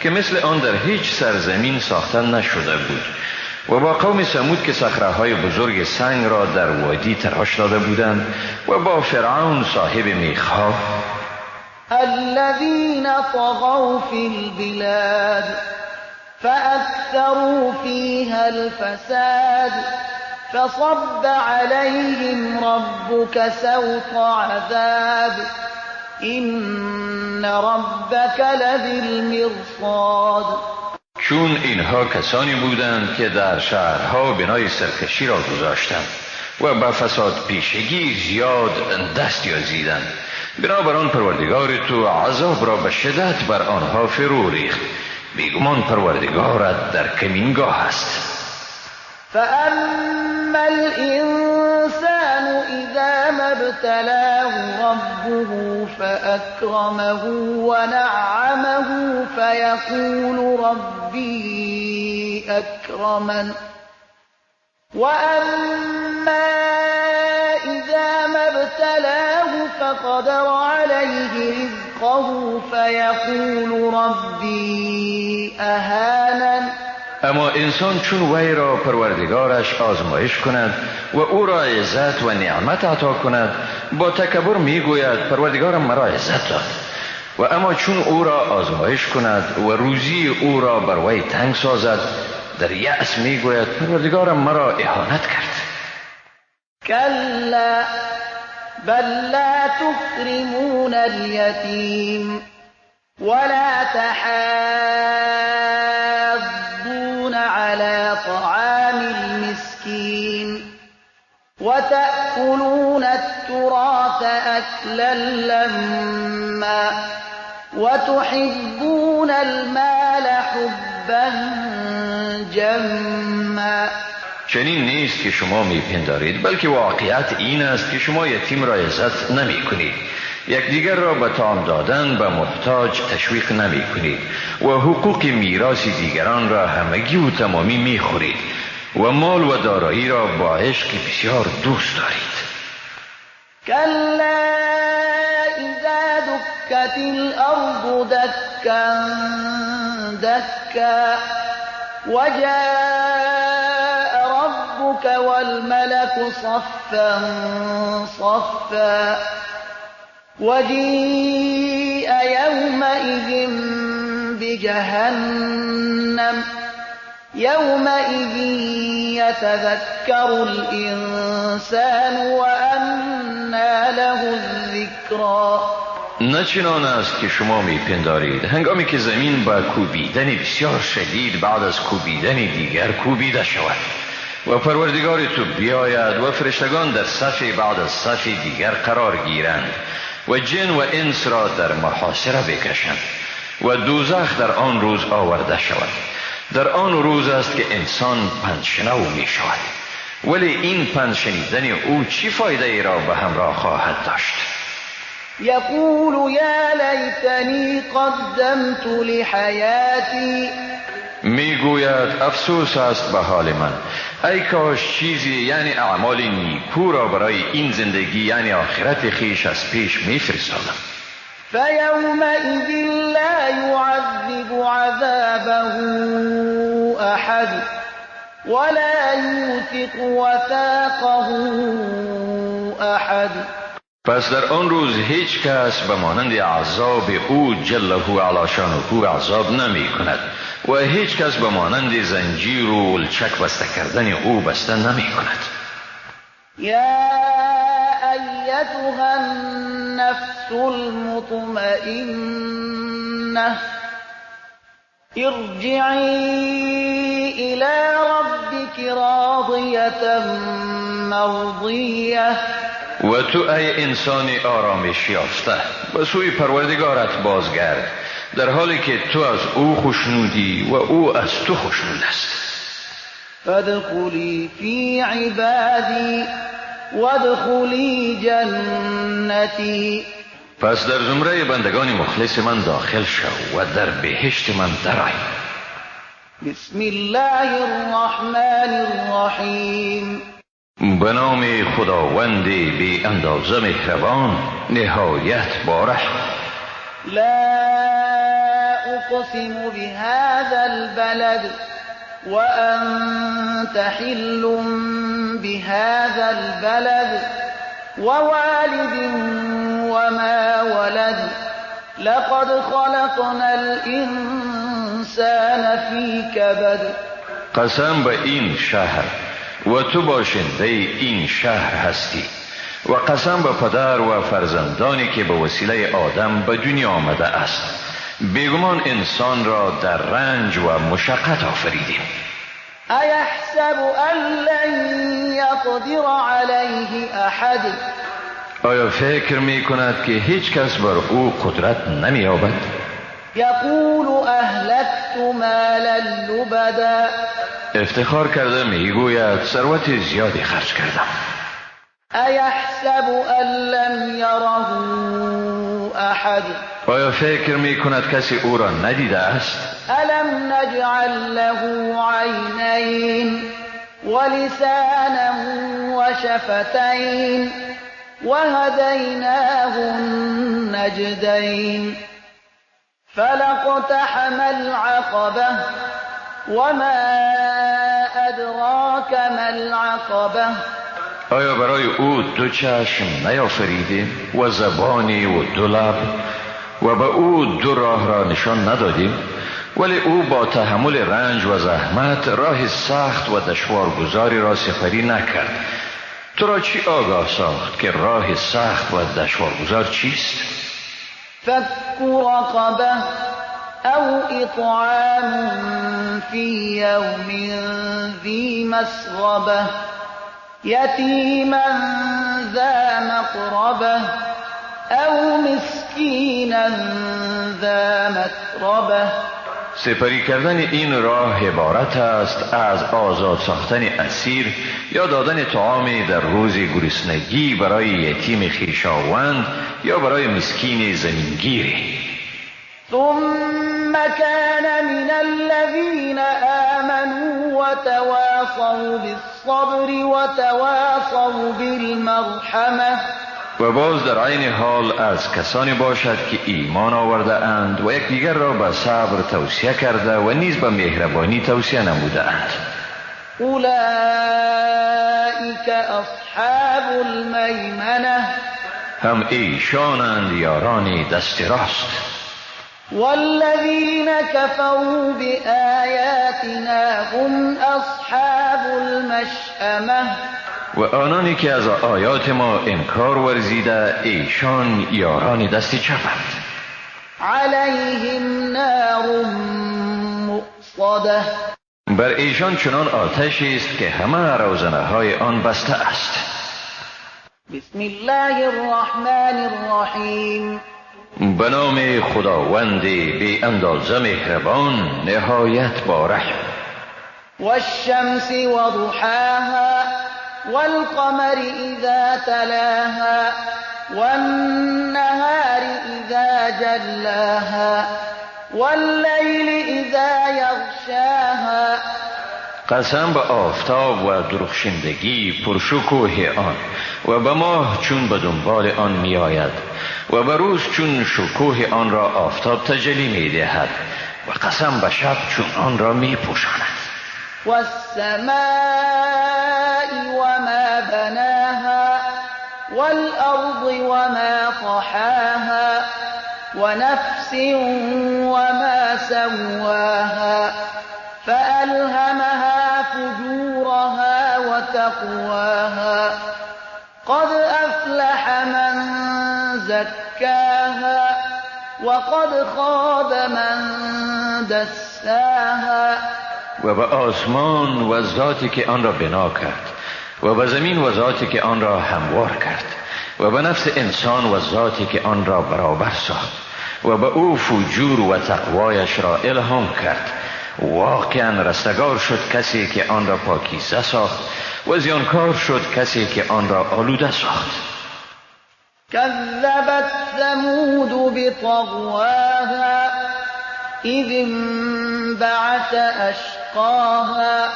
که مثل آن در هیچ سرزمین ساخته نشده بود، و با قوم ثمود که صخره‌های بزرگ سنگ را در وادی تراش داده بودند، و با فرعون صاحب میخها. الذين طغوا في البلاد فأكثروا فيها الفساد فصب عليهم ربك سوط عذاب إن ربك لبالمرصاد. چون اینها کسانی بودند که در شهرها بنای سرکشی را گذاشتند و به فساد پیشگی زیاد دست یازیدند، بنابر آن پروردگار تو عذاب را به شدت بر آنها فرو ریخت. بیگمان پروردگارت در کمینگاه است. فأما الإنسان إذا ما ابتلاه ربه فأكرمه ونعمه فيقول ربي أكرمن، وأما إذا ما ابتلاه فقدر عليه رزقه فيقول ربي أهانن. اما انسان چون وی را پروردگارش آزمایش کند و او را عزت و نعمت عطا کند، با تکبر میگوید پروردگارم مرا عزت داد. و اما چون او را آزمایش کند و روزی او را بر وی تنگ سازد، در یأس میگوید پروردگارم مرا اهانت کرد. کلا بل لا تکرمون الیتیم ولا تحاضون على طعام المسكين وتأكلون التراث أكلا لما وتحبون المال حبا جما. چنین نیست که شما میپندارید، بلکه واقعیت این است که شما یتیم را عزت نمی کنید، یکدیگر را به طعام دادن به محتاج تشویق نمی کنید و حقوق میراث دیگران را همگی و تمامی می خورید و مال و دارایی را با عشق بسیار دوست دارید. کلا اذا دکت الارض دکا دکا وجاء ربك والملك صفا صفا وجيء يومئذ بجهنم يومئذ يتذكر الإنسان وأنى له الذكرى. نه چنان است که شما میپندارید، هنگامی که زمین با کوبیدن بسیار شدید بعد از کوبیدن دیگر کوبیده شود و پروردگار تو بیاید و فرشتگان در صف بعد از صف دیگر قرار گیرند و جن و انس را در محاصره بکشند و دوزخ در آن روز آورده شود. در آن روز است که انسان پندشنو می شود، ولی این پند شنیدن او چی فایده ای را به همراه خواهد داشت؟ یقول یا لیتنی قدمت لحیاتی. میگوید افسوس است به حال من، ای کاش چیزی یعنی اعمال نیکو را برای این زندگی یعنی آخرت خیش از پیش میفرستادم. فیومئذ لا یعذب عذابه احد ولا یوثق وثاقه احد. پس در آن روز هیچ کس به مانند عذاب او جله علی شانه عذاب نمی کند و هیچ کس به مانند زنجیر و لچک بسته کردن او بسته نمی کند. یا ایتها النفس المطمئنه ارجعی الی ربک راضیة مرضیه. و تو ای انسان آرامش یافته به سوی پروردگارت بازگرد، در حالی که تو از او خوشنودی و او از تو خوشنود است. فادخلی فی عبادی وادخلی جنتی. پس در زمره بندگان مخلص من داخل شو و در بهشت من درآی. بسم الله الرحمن الرحیم. به نام خداوند بی اندازه مهربان، نهایت بارحم. لا اقسم بهذا البلد وأنت حل بهذا البلد ووالد وما ولد لقد خلقنا الإنسان في كبد. قسم به این شهر و تو باشنده این شهر هستی، و قسم به پدر و فرزندانی که به وسیله آدم به دنیا آمده است. بیگمان انسان را در رنج و مشقت آفریدیم. ایحسب ان لن یقدر علیه احد. آیا فکر می کند که هیچ کس بر او قدرت نمی یابد؟ یقول اهلکت مالا لبدا. افتخار کرده می گوید ثروت زیادی خرج کردم. ایحسب ان لم یره احد. آیا فکر می کند کسی او را ندیده است؟ الم نجعل له عینین ولسانا وشفتین وهدیناه النجدین فلاقتحم العقبه وما ادراک ما العقبه. آیا برای او دو چشم نیافریدیم و زبانی و دو لب و به او دو راه را نشان ندادیم؟ ولی او با تحمل رنج و زحمت راه سخت و دشوارگذاری را سپری نکرد. تو را چی آگاه ساخت که راه سخت و دشوارگذار چیست؟ فک رقبه او اطعام فی یوم ذی مسغبه یتیما ذا مقربه او مسکینا ذا متربه. سپری کردن این راه عبارت است از آزاد ساختن اسیر یا دادن طعامی در روز گرسنگی برای یتیم خویشاوند یا برای مسکین زمینگیری. ثم كان من الذين آمنوا وتواصوا بالصبر وتواصوا بالمرحمة. و باز در عین حال از کسانی باشد که ایمان آورده اند و یکدیگر را به صبر توصیه کرده و نیز به مهربانی توصیه نموده اند. اولئک اصحاب المیمنه. هم ایشانند یاران دست راست. والذین كفروا بآیاتنا هم اصحاب المشأمه. و آنانی که از آیات ما انکار ورزیده ایشان یاران دست چپند. علیهم نار مؤصده. بر ایشان چنان آتشی است که همه روزنه های آن بسته است. بسم الله الرحمن الرحیم. به نام خداوند بی اندازه مهربان، نهایت با رحم. والشمس وضحاها والقمر اذا تلاها والنهار اذا جلاها واللیل اذا یغشاها. قسم به آفتاب و درخشندگی پرشکوه آن و به ماه چون به دنبال آن می آید و به روز چون شکوه آن را آفتاب تجلی می دهد و قسم به شب چون آن را می پوشاند. والسماء وما بناها والأرض وما طحاها ونفس وما سواها فألهمها فجورها وتقواها قد أفلح من زكاها وقد خاب من دساها. و به آسمان و ذاتی که آن را بنا کرد و به زمین و ذاتی که آن را هموار کرد و به نفس انسان و ذاتی که آن را برابر ساخت و به او فجور و تقوایش را الهام کرد. واقعا رستگار شد کسی که آن را پاکیزه ساخت و زیانکار شد کسی که آن را آلوده ساخت. کذبت ثمود بطغواها اذ انبعث اشقاها. أشقاها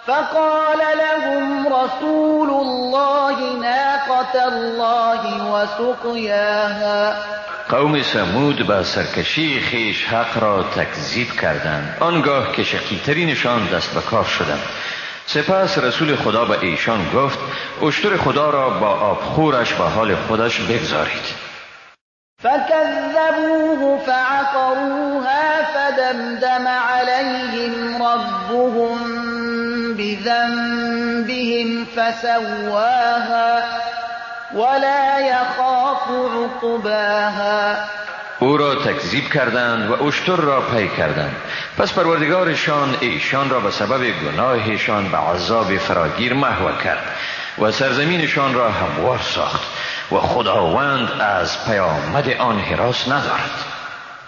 فقال لهم رسول الله ناقة الله وسقياها. قوم ثمود به سرکشی خیش حق را تکذیب کردند، آنگاه که شقی‌ترینشان دست به کار شدند. سپس رسول خدا به ایشان گفت اشتر خدا را با آبخورش به حال خودش بگذارید. فكذبوه فعقروها فدمدم عليهم ربهم بذنبهم فسواها ولا يخاف عقباها. او را تکذیب کردند و اشتر را پی کردند. پس پروردگارشان ایشان را به سبب گناهشان به عذاب فراگیر محو کرد و سرزمینشان را هموار ساخت و خداوند از پیامد آن هراس ندارد.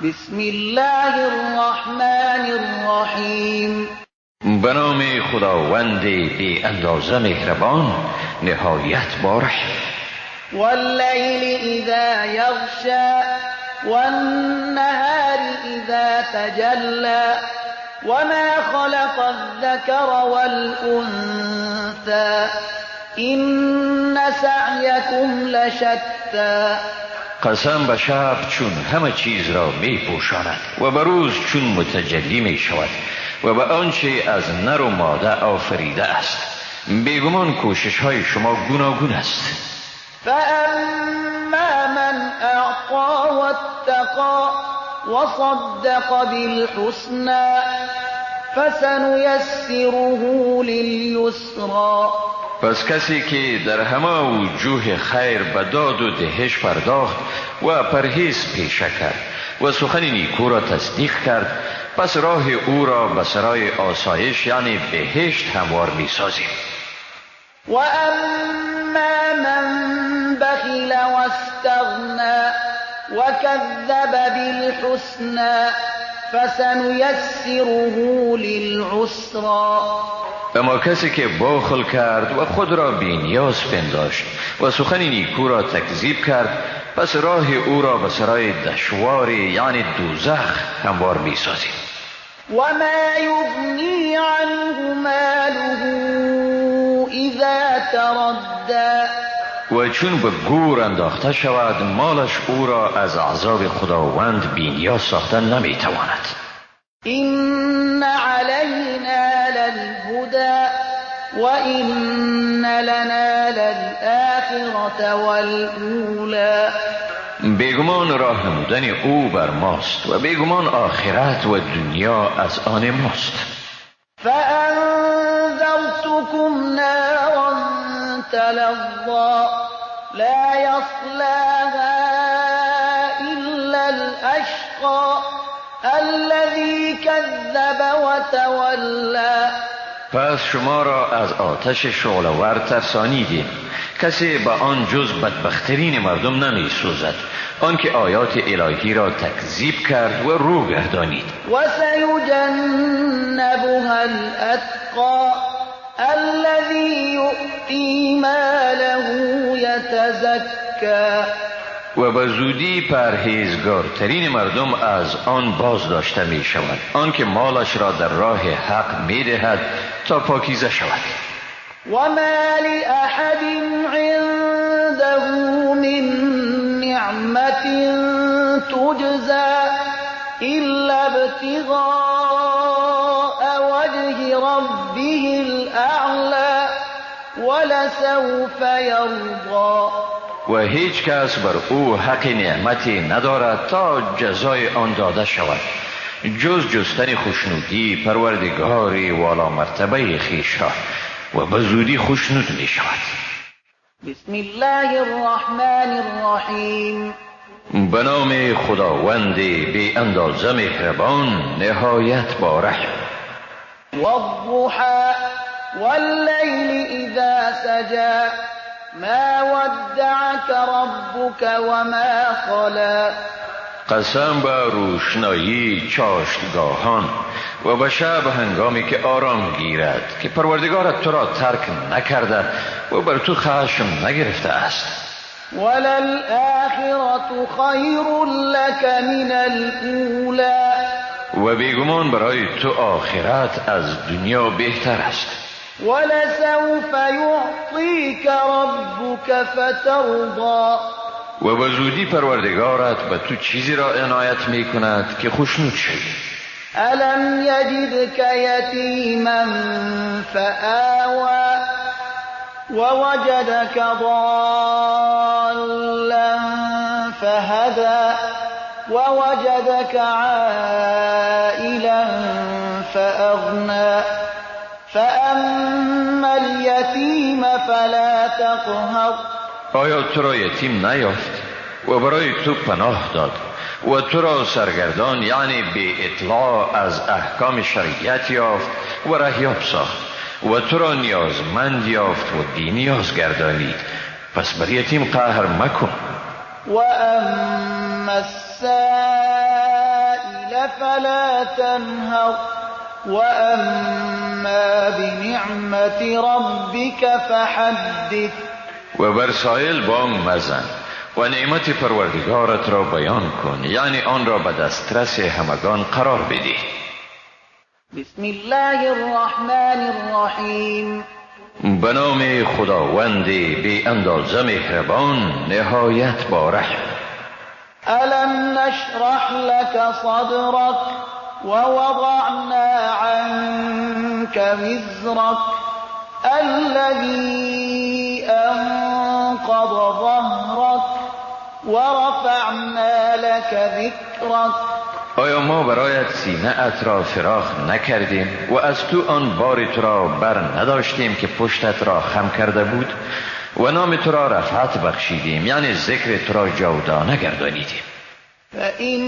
بسم الله الرحمن الرحیم. به نام خداوند بی اندازه مهربان نهایت بارحم. واللیل اذا یغشی والنهار اذا تجلی وما خلق الذکر والانثی إن سعیکم لشتی. قسم به شب چون همه چیز را می پوشاند و به روز چون متجلی می شود و به آنچه از نر و ماده آفریده است. بیگمان کوشش های شما گوناگون است. فأما من أعطى واتقى وصدق بالحسنى فسنيسره لليسرى. پس کسی که در همه وجوه خیر به داد و دهش پرداخت و پرهیز پیشه کرد و سخن نیکو را تصدیق کرد، پس راه او را به سرای آسایش یعنی بهشت هموار می سازیم. و اما من بخل واستغنی وکذب بالحسنى فسنيسره للعسرى. اما کسی که بخل کرد و خود را بی نیاز پنداشت و سخن نیکو را تکذیب کرد، پس راه او را به سرای دشوار یعنی دوزخ هموار می سازیم. و ما یغنی عنه ماله اذا تردی. و چون به گور انداخته شود، مالش او را از عذاب خداوند بی نیاز ساخته نمی تواند. إن علينا للهدى وإن لنا للآخرة والأولى. بیگمان راه نمودن او بر ماست و بیگمان آخرت و دنیا از آن ماست. فأنذرتكم نارا تلظى لا يصلاها إلا الأشقى الذي كذب وتولى. پس شما را از آتش شعله‌ور ترسانیدیم. کسی به آن جز بدبخترین مردم نمی سوزد، آنکه آیات الهی را تکذیب کرد و رو گردانید. و سیجنبها الاتقی الذی یؤتی ماله یتزکی. و به زودی پرهیزگارترین مردم از آن باز داشته می شود، آنکه مالش را در راه حق می دهد تا پاکیزه شود. و ما لأحد عنده من نعمت تجزی إلا ابتغاء وجه ربه الأعلى ولسوف یرضی. و هیچ کس بر او حق نعمتی ندارد تا جزای آن داده شود، جز جستن خوشنودی پروردگار والا مرتبه خویش را، و به زودی خوشنود می شود. بسم الله الرحمن الرحیم. به نام خداوند بی اندازه مهربان نهایت با رحم. والضحى واللیل اذا سجى ما ودعك ربك وما قلى. قسم به روشنایی چاشتگاهان و به شب هنگامی که آرام گیرد، که پروردگارت تو را ترک نکرده و بر تو خشم نگرفته است. وللآخرة خیر لك من الأولى. و بیگمان برای تو آخرت از دنیا بهتر است. ولسوف يعطيك ربك فترضى. و به زودی پروردگارت به تو چیزی را عنایت می کند که خوشنود شوی. ألم يجدك يتيما فآوى ووجدك ضالا فهدى ووجدك عائلا فأغنى فأما اليتيم فلا تقهر. آیا تو را یتیم نیافت و برای تو پناه داد و تو را سرگردان، یعنی بی اطلاع از احکام شریعت یافت و رهیاب ساخت و تو را نیازمند یافت و بی نیاز گردانید، پس بر یتیم قهر مکن. و اما السائل فلا تنهر و اما بنعمت ربک فحدث. و بر سائل بانگ مزن و نعمت پروردگارت را بیان کن، یعنی آن را به دسترس همگان قرار بده. بسم الله الرحمن الرحیم. به نام خداوند بی اندازه مهربان، نهایت با رحم. الم نشرح لك صدرك ووضعنا عنك وزرك الذي انقض ظهرك ورفعنا لك ذكرك. آیا ما برایت سینه ات را فراخ نکردیم و از تو آن بار تو را بر نداشتیم که پشتت را خم کرده بود و نام تو را رفعت بخشیدیم، یعنی ذکر تو را جاودانه گردانیدیم. فإن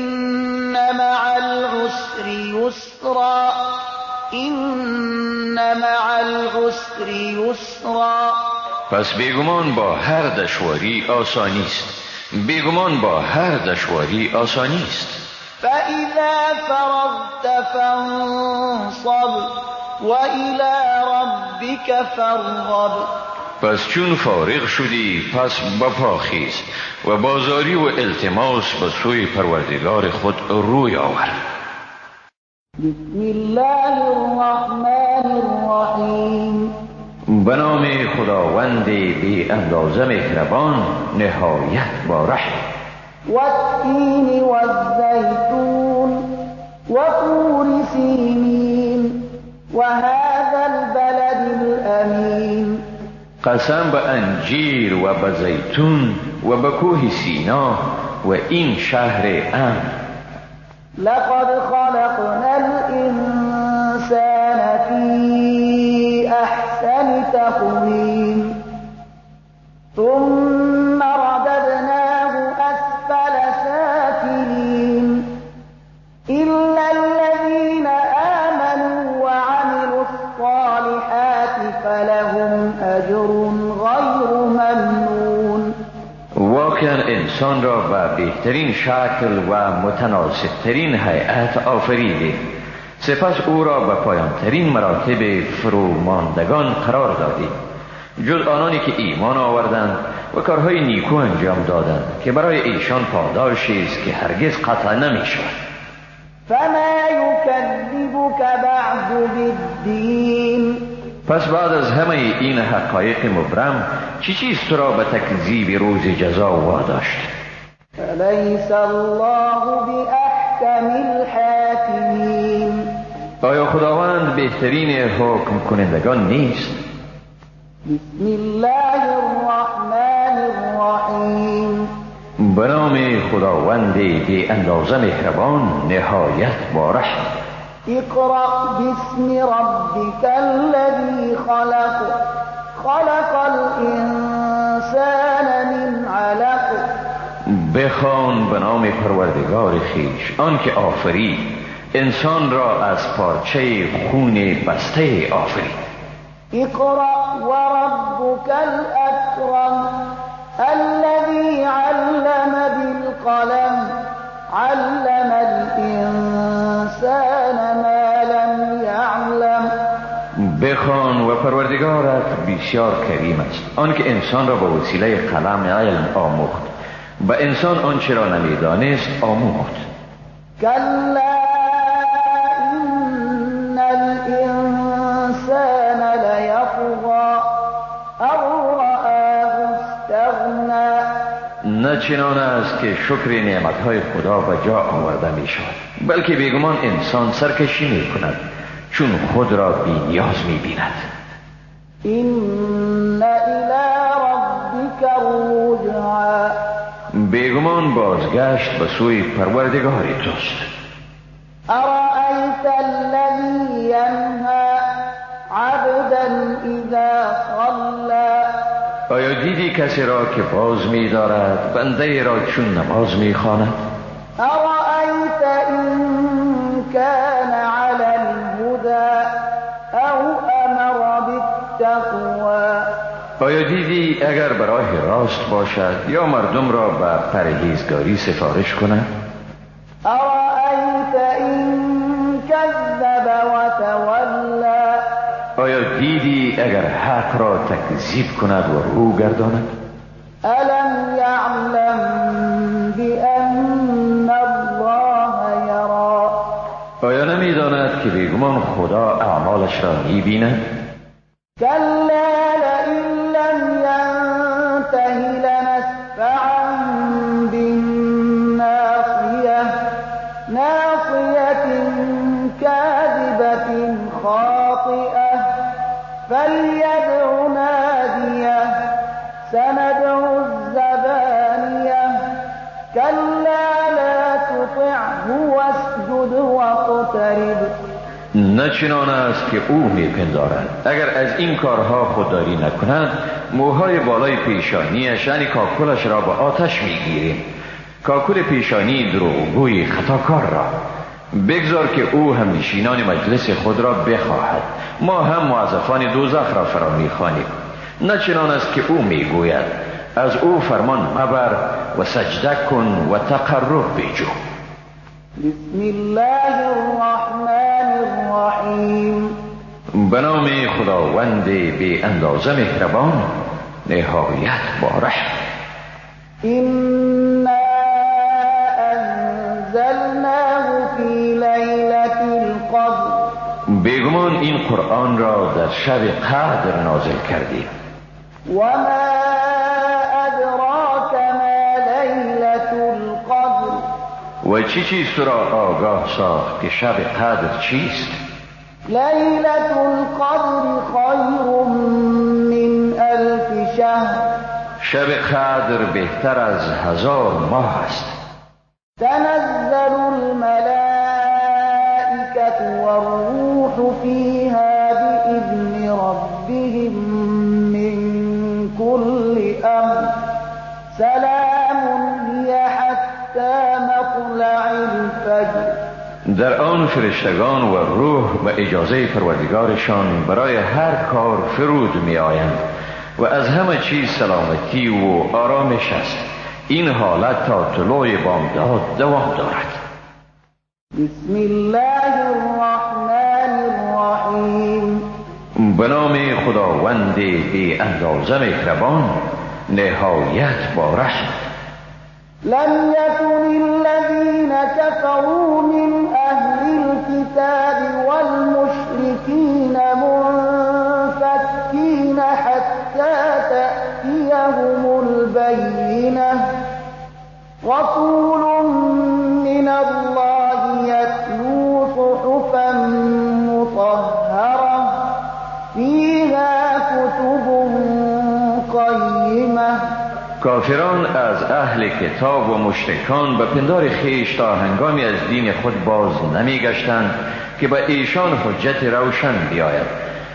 مع العسر یسرا إن مع العسر یسرا. پس بیگمان با هر دشواری آسانی است، بیگمان با هر دشواری آسانی است. فإذا فرغت فانصب وإلى ربك فارغب. پس چون فارغ شدی پس بپا خیز و بازاری و التماس به سوی پروردگار خود روی آور. بسم الله الرحمن الرحیم. به نام خداوند بی اندازه مهربان، نهایت با رحم. والتین والزیتون وطور سینین وهذا البلد الامین. قسم به انجیر و به زیتون و به کوه سینا و این شهر امن. لقد خلقنا الانسان فی احسن تقویم ثم رددناه اسفل سافلین الا الذین آمنوا وعملوا الصالحات فلهم اجر غیر ممنون. واقعا انسان را به بهترین شکل و متناسبترین هیئت آفریده، سپس او را به پایانترین مراتب فروماندگان قرار دادیم، جز آنانی که ایمان آوردند و کارهای نیکو انجام دادند که برای ایشان پاداشی است که هرگز قطع نمی شود. فما یکذبک بعد بالدین. پس بعد از همه این حقایق مبرم چی چیز تو را به تکذیب روز جزا واداشت؟ الیس الله باحکم الحاکمین. آیا خداوند بهترین حکم کنندگان نیست؟ بسم الله الرحمن الرحیم. به نام خداوند بی اندازه مهربان، نهایت با رحم. اقرأ باسم ربك الذي خلق خلق الانسان من علق. بخوان به نام پروردگار خویش، آن که آفرید انسان را از پارچه خون بسته آفرید. اقرأ وربك الأكرم الذي علم بالقلم علم الإنسان ما لم يعلم. بخوان و پروردگارت بسیار کریم است، آن که انسان را با وسیله قلم علم آموخت، به انسان آنچه را نمیدانست آموخت. کلا نه چنان است که شکر نعمتهای خدا به جا آورده می شود، بلکه بیگمان انسان سرکشی می کند چون خود را بی نیاز می بیند. إن إلى ربك الرجعى. بیگمان بازگشت به سوی پروردگار توست. أرأيت الذي ينهى عبدا إذا صلى. آیا دیدی کسی را که باز می دارد بنده را چون نماز می خواند؟ أرأيت إن كان على الهدى أو أمر بالتقوى. آیا دیدی اگر براه راست باشد یا مردم را به پرهیزگاری سفارش کند؟ أرأيت إن كذب وتولى. آیا دیدی اگر حق را تکذیب کند و رو گرداند؟ ألم يعلم بأن الله يرى. آیا نمیداند که بیگمان خدا اعمالش را میبیند؟ كلا لئن لم ينته لنسفعا بالناصية ناصية كاذبة خاطئة فليدع ناديه سندع الزبانية كلا لا تطعه واسجد واقترب. نه چنان است که او میپندارد. اگر از این کارها خودداری نکند موهای بالای پیشانیش یعنی کاکلش را به آتش میگیریم، کاکل پیشانی دروغگوی خطاکار را. بگذار که او هم نشینان مجلس خود را بخواهد، ما هم موظفان دوزخ را فرا میخوانیم. نه چنان است که او میگوید از او فرمان مبر و سجده کن و تقرب بجو. بسم الله الرحمن الرحیم. به نام خداوند بی اندازه مهربان نهایت با رحم. إنا أنزلناه في ليلة القدر. بیگمان این قرآن را در شب قدر نازل کردیم. وما أدراك ما ليلة القدر. و چی چیز تو را آگاه ساخت که شب قدر چیست؟ ليلة القدر خیر من ألف شهر. شب قدر بهتر از 1000 ماه است. تنزل الملائكة والروح فيها بإذن ربهم من كل أمر سلام هي حتى مطلع الفجر. در آن فرشتگان و روح به اجازه پروردگارشان برای هر کار فرود می آیند و از همه چیز سلامتی و آرامش است. این حالت تا طلوع بامداد دوام دارد. بسم الله الرحمن الرحیم. به نام خداوند بی اندازه مهربان نهایت با رحم. لم يكن الذين كفروا من أهل الكتاب والمشركين منفكين حتى تأتيهم البينة رسول من الله يتلو صحفا مطهرة فيها كتب قيمة. کافران از اهل کتاب و مشرکان به پندار خویش تا هنگامی از دین خود باز نمیگشتند که به ایشان حجت روشن بیاید.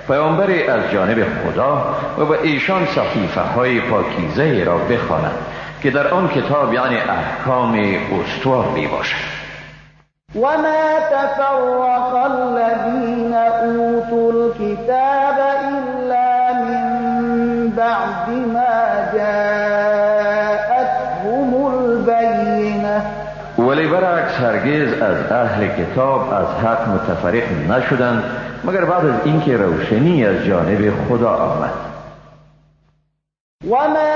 پیامبری از جانب خدا و به ایشان صحیفه های پاکیزه را بخواند که در آن کتاب یعنی احکام استوار می باشد. وما تفرق الذين اوتوا الكتاب الا من بعد ما جاءتهم البينة. ولی برعکس هرگز از اهل کتاب از حق متفرق نشدند مگر بعد از اینکه روشنی از جانب خدا آمد. وما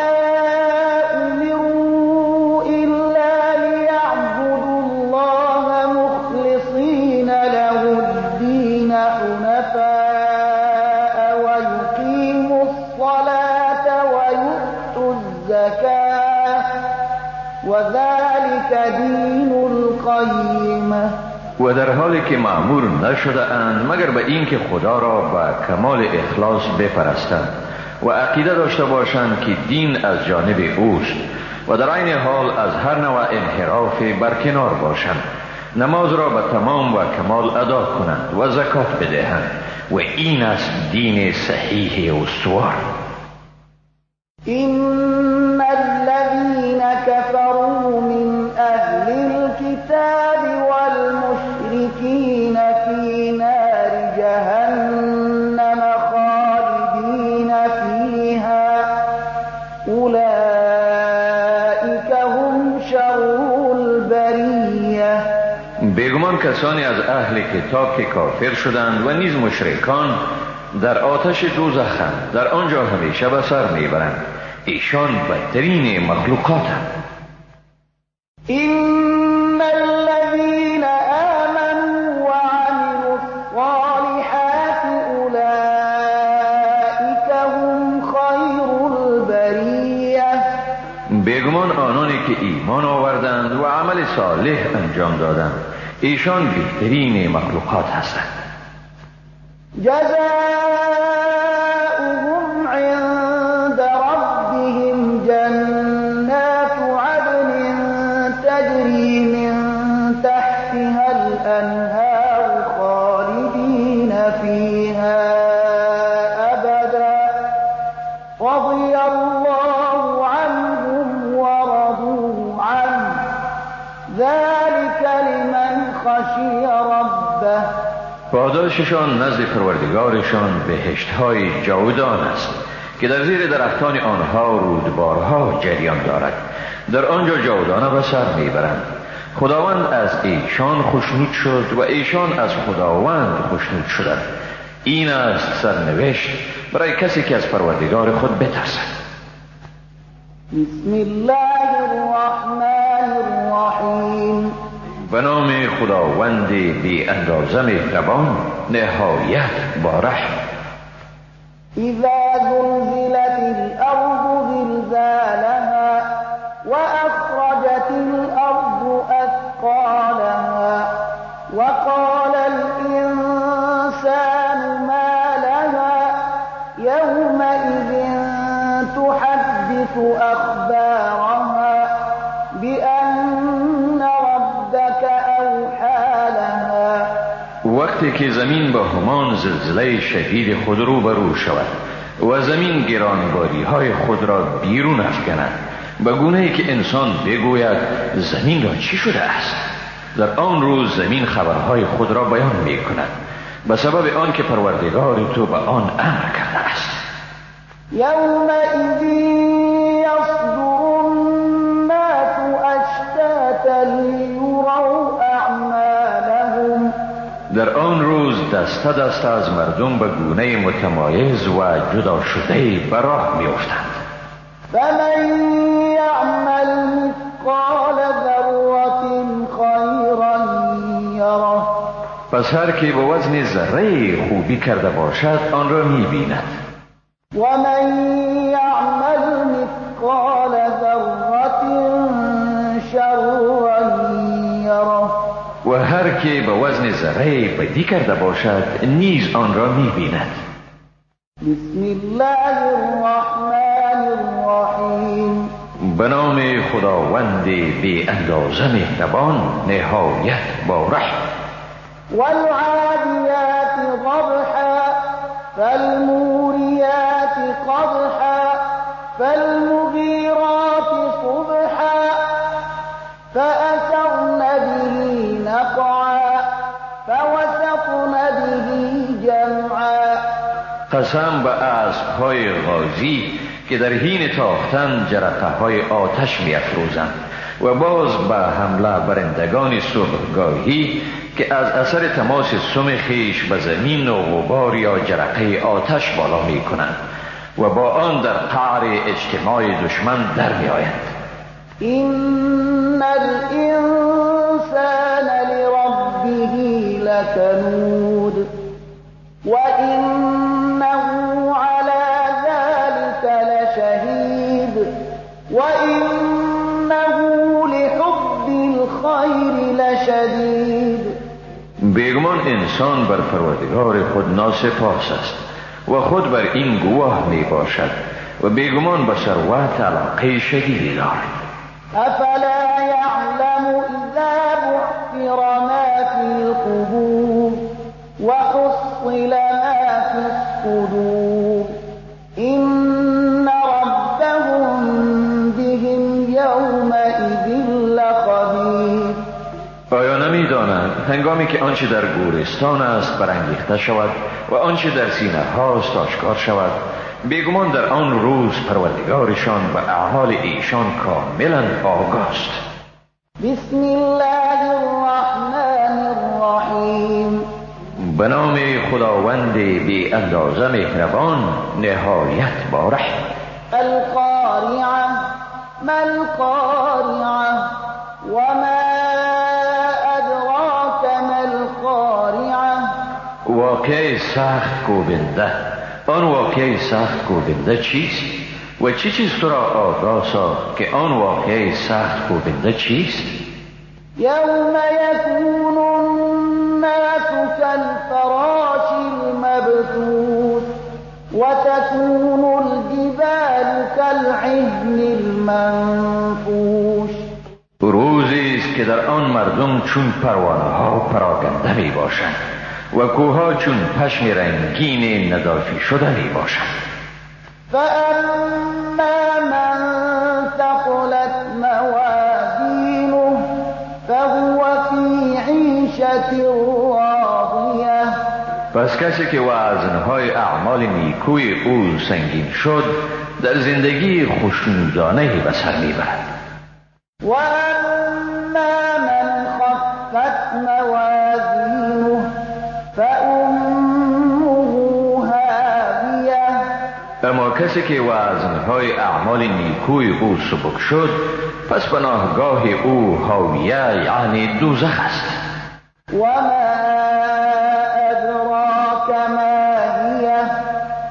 امروا الا ليعبدوا الله مخلصين له الدين حنفاء ويقيموا الصلاة ويؤتوا الزكاة وذلك دین القیمة. و در حالی که مأمور نشده اند مگر به اینکه خدا را به کمال اخلاص بپرستند و عقیده داشته باشند که دین از جانب اوست و در عین حال از هر نوع انحراف برکنار باشند، نماز را به تمام و کمال ادا کنند و زکات بدهند و این است دین صحیح استوار. إن الذين كفروا من أهل الكتاب والمشركين في نار جهنم خالدين فيها أولئك هم شر البرية. بیگمان کسانی از اهل کتاب که کافر شدند و نیز مشرکان در آتش دوزخند، در آنجا همیشه به سر میبرند. ایشان بدترین مخلوقاتند. إن الذين آمنوا وعملوا الصالحات أولئك هم خیر البریة. بیگمان آنانی که ایمان آوردند و عمل صالح انجام دادند ایشان بهترین مخلوقات هستند. جزاؤهم عند ربهم جنات عدن تجري من تحتها الأنهار خالدين فيها أبدا رضي الله عنهم ورضوا عنه ذلك لمن خشي ربه. پاداششان نزد پروردگارشان بهشت‌های جاودان است که در زیر درختان آنها رودبارها جریان دارد، در آنجا جاودانه به سر میبرند. خداوند از ایشان خوشنود شد و ایشان از خداوند خوشنود شدند. این است سرنوشت برای کسی که از پروردگار خود بترسد. بسم الله الرحمن الرحیم. به نام خداوند بی اندازه مهربان نهایت با رحم. اذا زلزلت الارض زلزالها واخرجت الارض اثقالها وقال الانسان ما لها يومئذ تحدث اخبارها بأن ربك أوحى لها. وقتی که زمین با همان زلزله شدید خود روبرو شود و زمین گرانباری های خود را بیرون افکند به گونه ای که انسان بگوید زمین را چی شده است، در آن روز زمین خبرهای خود را بیان می کند به سبب آن که پروردگار تو به آن امر کرده است. یومئذ یصدر الناس اشتاتا لیروا اعمالهم. در آن روز دسته دسته از مردم به گونه متمایز و جدا شده به راه می افتند. فمن یعمل مثقال ذره خیرا یره. پس هر کی به وزن ذره خوبی کرده باشد آن را می بیند. ومن یعمل مثقال ذره شرا یره. و هر کی به وزن ذره بدی کرده باشد نیز آن را می بیند. بسم الله الرحمن الرحیم. به نام خداوند بی اندازه مهربان نهایت با رحم. والعادیات ضبحا فالموریات قدحا فالمغیرات صبحا فأثرن به نقعا فوسطن به جمعا. قسم به اسب‌های غازی که در حین تاختن جرقه‌های آتش می‌افروزند و باز به حمله برندگان صبحگاهی که از اثر تماس سم خویش به زمین و غبار یا جرقه آتش بالا می‌کنند و با آن در قعر اجتماع دشمن در می‌آیند. إن الإنسان لربه لكنود وإنه على ذلك لشهيد وإنه شدید. بیگمان انسان بر پروردگار خود ناسپاس است و خود بر این گواه می باشد و بیگمان به ثروت علاقه شدیدی دارد. افلا یعلم اذا بعثر ما فی القبور وحصل ما فی الصدور ان ربهم بهم یومئذ لخبیر. آیا نمی‌دانند هنگامی که آنچه در گورستان است برانگیخته شود و آنچه در سینه هاست آشکار شود، بیگمان در آن روز پروردگارشان و اعمال ایشان کاملا آگاست. بسم الله الرحمن الرحیم. به نام خداوند بی اندازه مهربان نهایت بارح. القارعه ما القارعه وما ادراک ما القارعه. واقعه سخت کوبنده. آن واقعه سخت کوبنده چیست؟ و چی چیز تو را آگاه ساخت که آن واقعه سخت کوبنده چیست؟ یوم یکون الناس کالفراش المبثوث وتكون الجبال كالعهن المنفوش. روزی است که در آن مردم چون پروانه ها پراگنده می باشند و کوهها چون پشم رنگین ندافی شده می باشند. فأما من ثقلت موازینه فهو فی عیشة راضیة. پس کسی که وزنهای اعمال نیکوی او سنگین شد در زندگی خوشنودانه به سر میبرد. و اما من خفت موازینه فامه هاویه. اما کسی که وزنهای اعمال نیکوی او سبک شد پس پناهگاه او هاویه یعنی دوزخ است. و ما ادراک ما هیه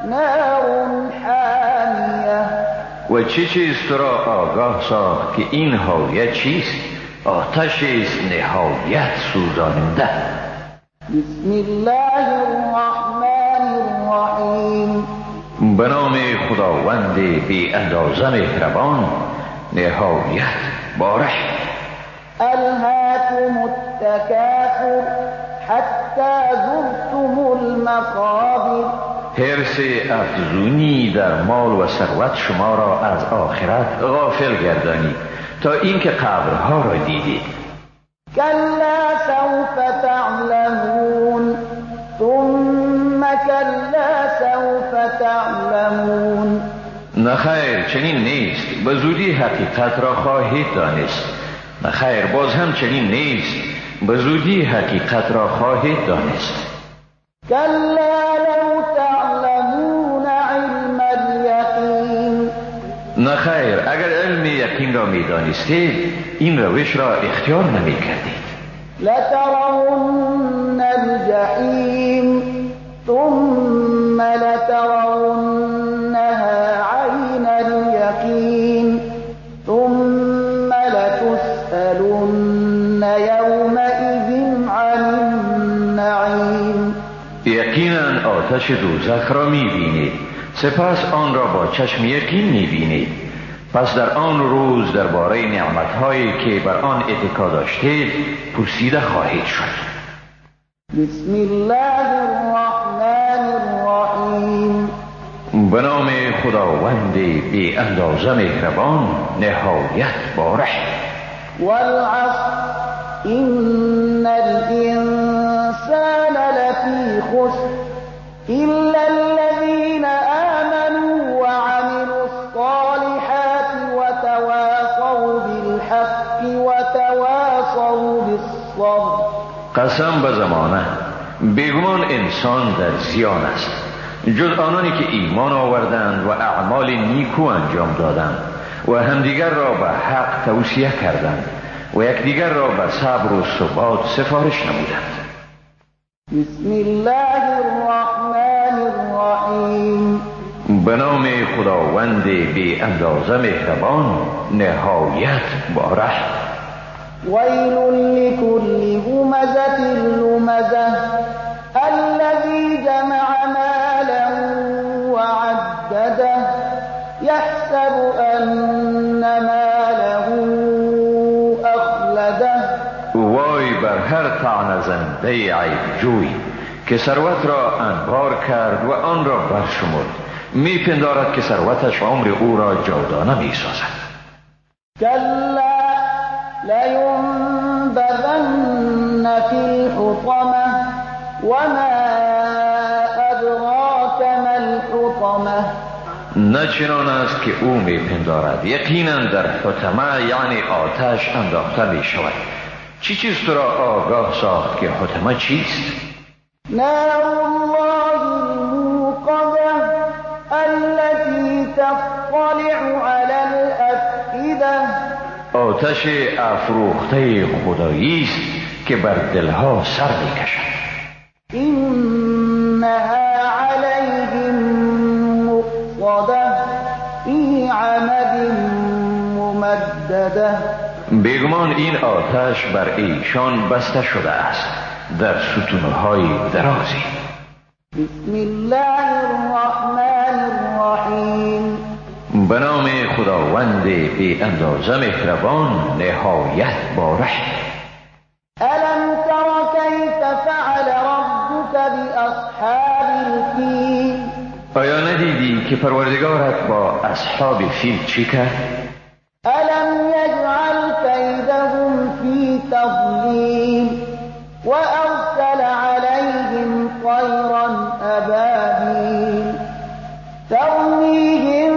نار حامیه. و چه چیز تو را آگاه ساخت که این هاویه چیست؟ آتش است نهایت سوزاننده. بسم الله الرحمن الرحیم. به نام خداوند بی اندازه مهربان نهایت بارح. الهاکم التکاثر حتی زرتم المقابر. حرص افزونی در مال و ثروت شما را از آخرت غافل گردانی تا اینکه قبرها را دیدید. کلا سوف تعلمون ثم کلا سوف تعلمون. نخیر چنین نیست، به زودی حقیقت را خواهید دانست. نخیر باز هم چنین نیست، به زودی حقیقت را خواهید دانست. کلا لو تعلمون علم الیقین. نخیر اگر علم یقین را می دانستید این روش را اختیار نمی کردید. لترون الجحیم ثم لترونها عین الیقین ثم لتسألن یومئذ عن النعیم. یقینا آتش دوزخ را می بینید، سپس آن را با چشم یقین می بینید. پس در آن روز درباره نعمت‌هایی که بر آن اتکا داشتید پرسیده خواهید شد. بسم الله الرحمن الرحیم. به نام خداوند بی اندازه مهربان نهایت بارح. والعصر ان الانسان لفی خسر الا الذین آمنوا وعملوا الصالحات وتواصوا بالحق وتواصوا بالصبر. قسم به زمانه، بیگمان انسان در زیان است جز آنانی که ایمان آوردند و اعمال نیکو انجام دادند و همدیگر را به حق توصیه کردند و یکدیگر را به صبر و ثبات سفارش نمودند. بسم الله الرحمن الرحیم. به نام خداوند بی اندازه مهربان نهایت بارح. ویل لکل هر طعنه زنده عیب جوی که ثروت را انبار کرد و آن را برشمرد، میپندارد که ثروتش عمر او را جاودانه میسازد. کلا لینبذن فی الحطمة وما ادراک ما الحطمة. نه چنان است که او میپندارد، یقینا در حطمه یعنی آتش انداخته می شود. چی چیز تو را آگاه ساخت که حطمه چیست؟ نار الله الموقدة التي تطلع على الأفئدة. آتش افروخته خدایی است که بر دلها سر میکشد. إنها عليهم مؤصدة في عمد ممددة. بیگمان این آتش بر ایشان بسته شده است در ستونهای درازی. بسم الله الرحمن الرحیم. به نام خداوند بی اندازه مهربان نهایت باره. الم تر کیف فعل ربک باصحاب الفیل. آیا ندیدی که پروردگارت با اصحاب فیل چی کرد؟ الم یجعل کیدهم فی تضلیل وارسل علیهم طیرا ابابیل ترمیهم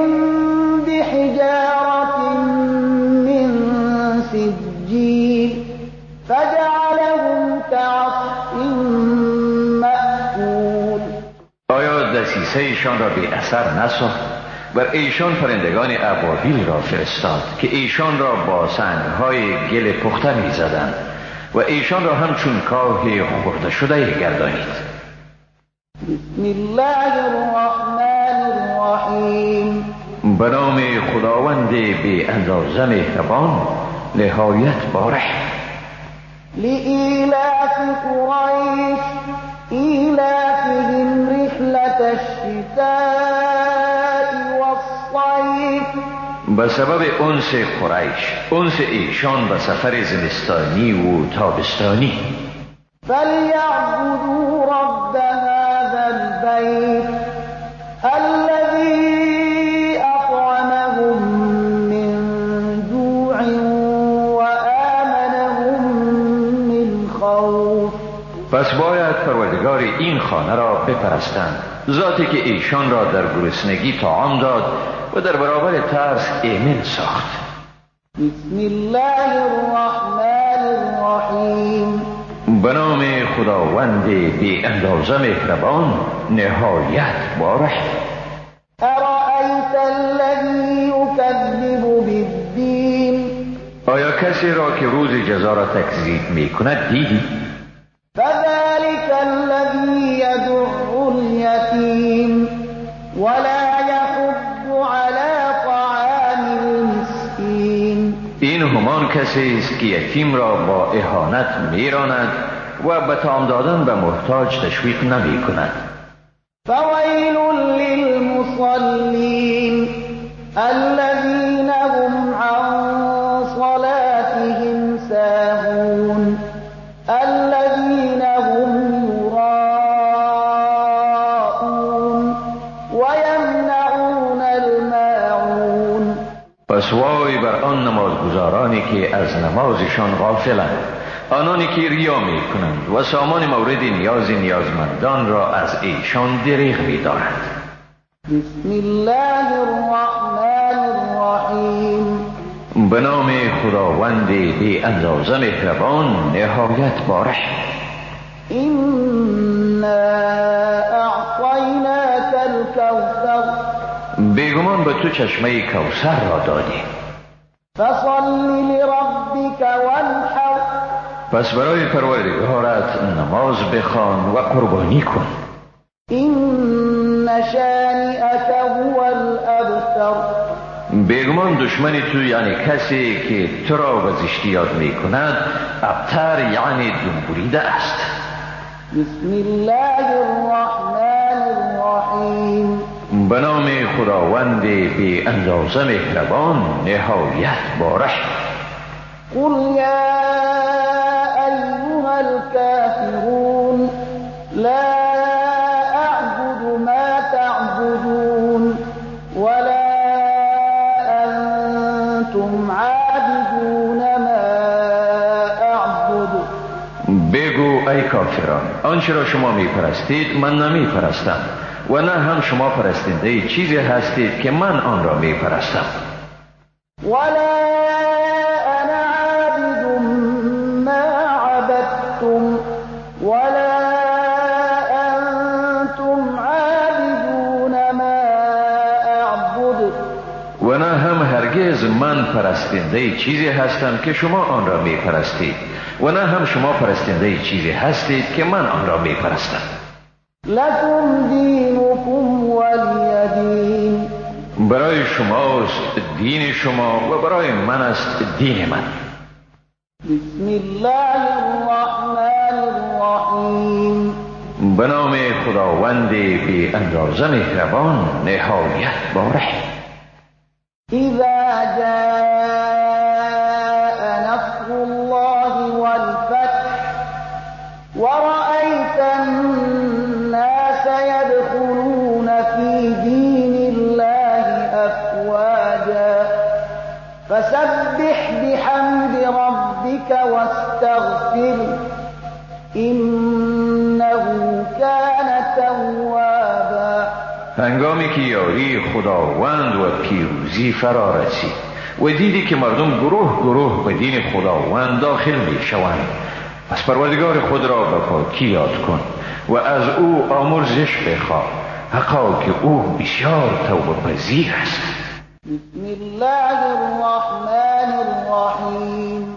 بحجارة من سجیل فجعلهم كعصف مأکول. آیا دسیسه ایشان را بی اثر نساخت؟ بر ایشان پرندگان ابابیل را فرستاد که ایشان را با سنگهای گل پخته می زدند و ایشان را همچون کاه خورده شده گردانید. بسم الله الرحمن الرحیم. به نام خداوند بی اندازه مهربان نهایت باره. لإیلاف قریش ایلافهم رحلة الشتاء والصیف. به سبب انس قریش، انس ایشان به سفر زمستانی و تابستانی. فلیعبدوا رب هذا البیت الذی اطعمهم من جوع وآمنهم من خوف. پس باید پروردگار این خانه را بپرستند، ذاتی که ایشان را در گرسنگی طعام داد و در برابر ترس ایمن ساخت. بسم الله الرحمن الرحیم. به نام خداوند بی اندازه مهربان نهایت باره. ارأیت الذی یکذب بالدین. آیا کسی را که روز جزا را تکذیب می کند دیدی؟ فذلك الذی یدع الیتیم ولا یحض علی طعام المسکین. این همان کسی است که یتیم را با اهانت میراند و به طعام دادن به محتاج تشویق نمی کند. فویل للمصلین الذین هم عن صلاتهم ساهون الذین هم یراءون ویمنعون الماعون. پس وای بر آن نمازگزارانی که از نمازشان غافلند، آنانی که ریا می کنند و سامان مورد نیاز نیازمندان را از ایشان دریغ می دارند. بسم الله الرحمن الرحیم. به نام خداوند بی اندازه مهربان نهایت باره. إنا اعطیناک الکوثر. بیگمان به تو چشمه کوثر را دادیم. فصل لربک وانحر. پس برای پروردگارت نماز بخوان و قربانی کن. إن شانئک هو الابتر. بیگمان دشمن تو یعنی کسی که تو را به زشتی یاد می کند، ابتر یعنی دم بریده است. بسم الله الرحمن الرحیم. به نام خداوند بی اندازه مهربان نهایت باره. قل یا ایها بگو ای کافران، آنچه را شما می پرستید من نمی پرستم و نه هم شما پرستنده چیزی هستید که من آن را می پرستم. ولا انا عابد ما عبدتم ولا انتم عابدون ما اعبد. و نه هم هرگز من پرستنده چیزی هستم که شما آن را می پرستید و نه هم شما پرستنده چیزی هستید که من آن را می پرستم. لکم دینکم ولی دین. برای شماست دین شما و برای من است دین من. بسم الله الرحمن الرحیم. به نام خداوند بی اندازه مهربان نهایت باره. اذا جاء نصر الله والفتح ورأيت الناس يدخلون في دين الله أفواجا فسبح بحمد ربك واستغفره إنه كان توابا. هنگامی که یاری خداوند و پیروزی فرا رسید و دیدی که مردم گروه گروه به دین خداوند داخل می شوند، پس پروردگار خود را به پاکی یاد کن و از او آمرزش بخواه، حقا که او بسیار توبه پذیر است. بسم الله الرحمن الرحیم.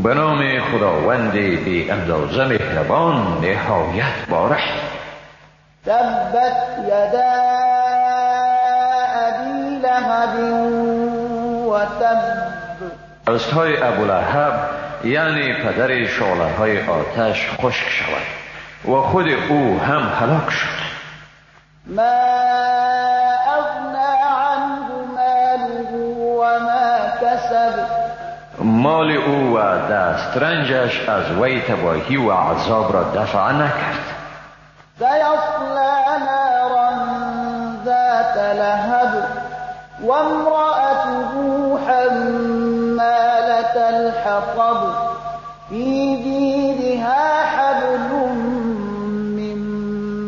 به نام خداوند بی اندازه مهربان نهایت باره. تبت یدا ابی لهب و تب. دستهای ابولهب یعنی پدر شعله های آتش خشک شود و خود او هم هلاک شد. ما اغنى عنه ماله وما کسب. مال او و دسترنجش از وی تباهی و عذاب را دفع نکرد. سیصلی نارا ذات لهب وامرأته حمالة الحطب في جیدها حبل من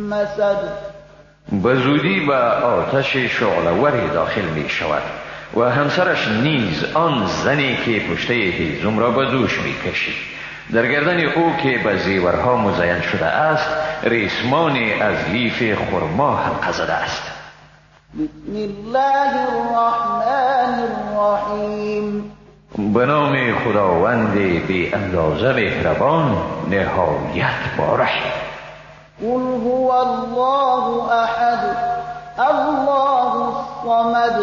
مسد. به زودی به آتش شعله‌وری داخل می شود و همسرش نیز آن زنی که پشته هیزم را به دوش می کشید. در گردن او که به زیورها مزین شده است ریسمانی از لیف خرما حلقه زده است. بسم الله الرحمن الرحیم. به نام خداوند بی اندازه مهربان نهایت باره. قل هو الله احد الله الصمد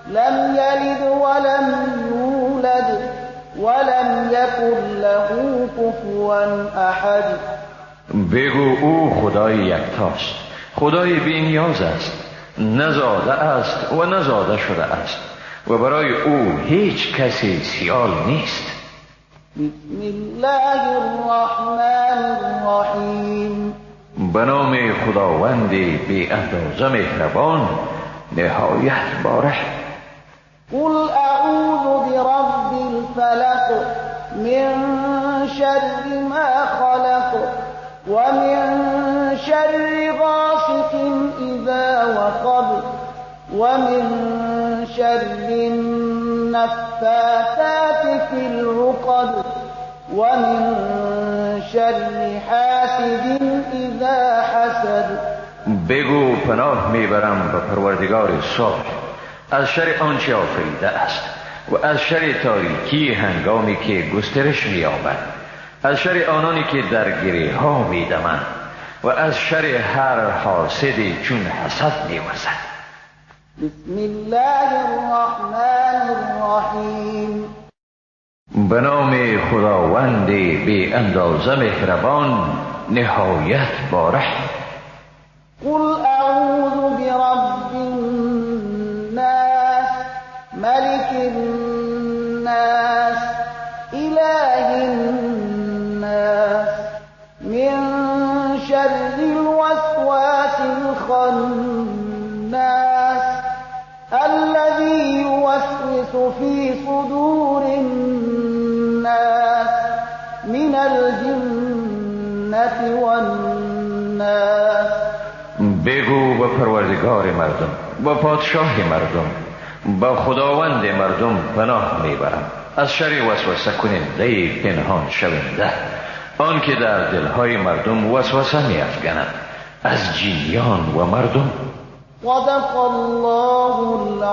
لم یلد ولم یولد ولم یکن له کفوا احد. بگو او خدای یکتاست، خدای بی نیاز است، نزاده است و نزاده شده است و برای او هیچ کسی سیال نیست. بسم الله الرحمن الرحیم. به نام خداوند بی اندازه مهربان نهایت باره. قل اعوذ برب الفلق من شر ما خلق ومن شر غاسق اذا وقب ومن شر النفاثات في العقد ومن شر حاسد اذا حسد. بگو پناه میبرم به پروردگار صبح از شر آنچه آفریده است و از شر تاریکی هنگامی که گسترش می‌یابد، از شر آنانی که در گره ها می‌دمند و از شر هر حاسدی چون حسد می‌ورزد. بسم الله الرحمن الرحیم. به نام خداوند بی اندازه مهربان نهایت باره. قل اعوذ برب الناس ملك الناس اله الناس من شر الوسواس الخناس الذي يوسوس في صدور الناس من الجنة الجنة والناس. بگو به پروردگار مردم، به پادشاه مردم، به خداوند مردم پناه میبرم از شر وسوسه کننده پنهان شونده، آن که در دلهای مردم وسوسه میافکند، از جنیان و مردم. صدق الله العظیم.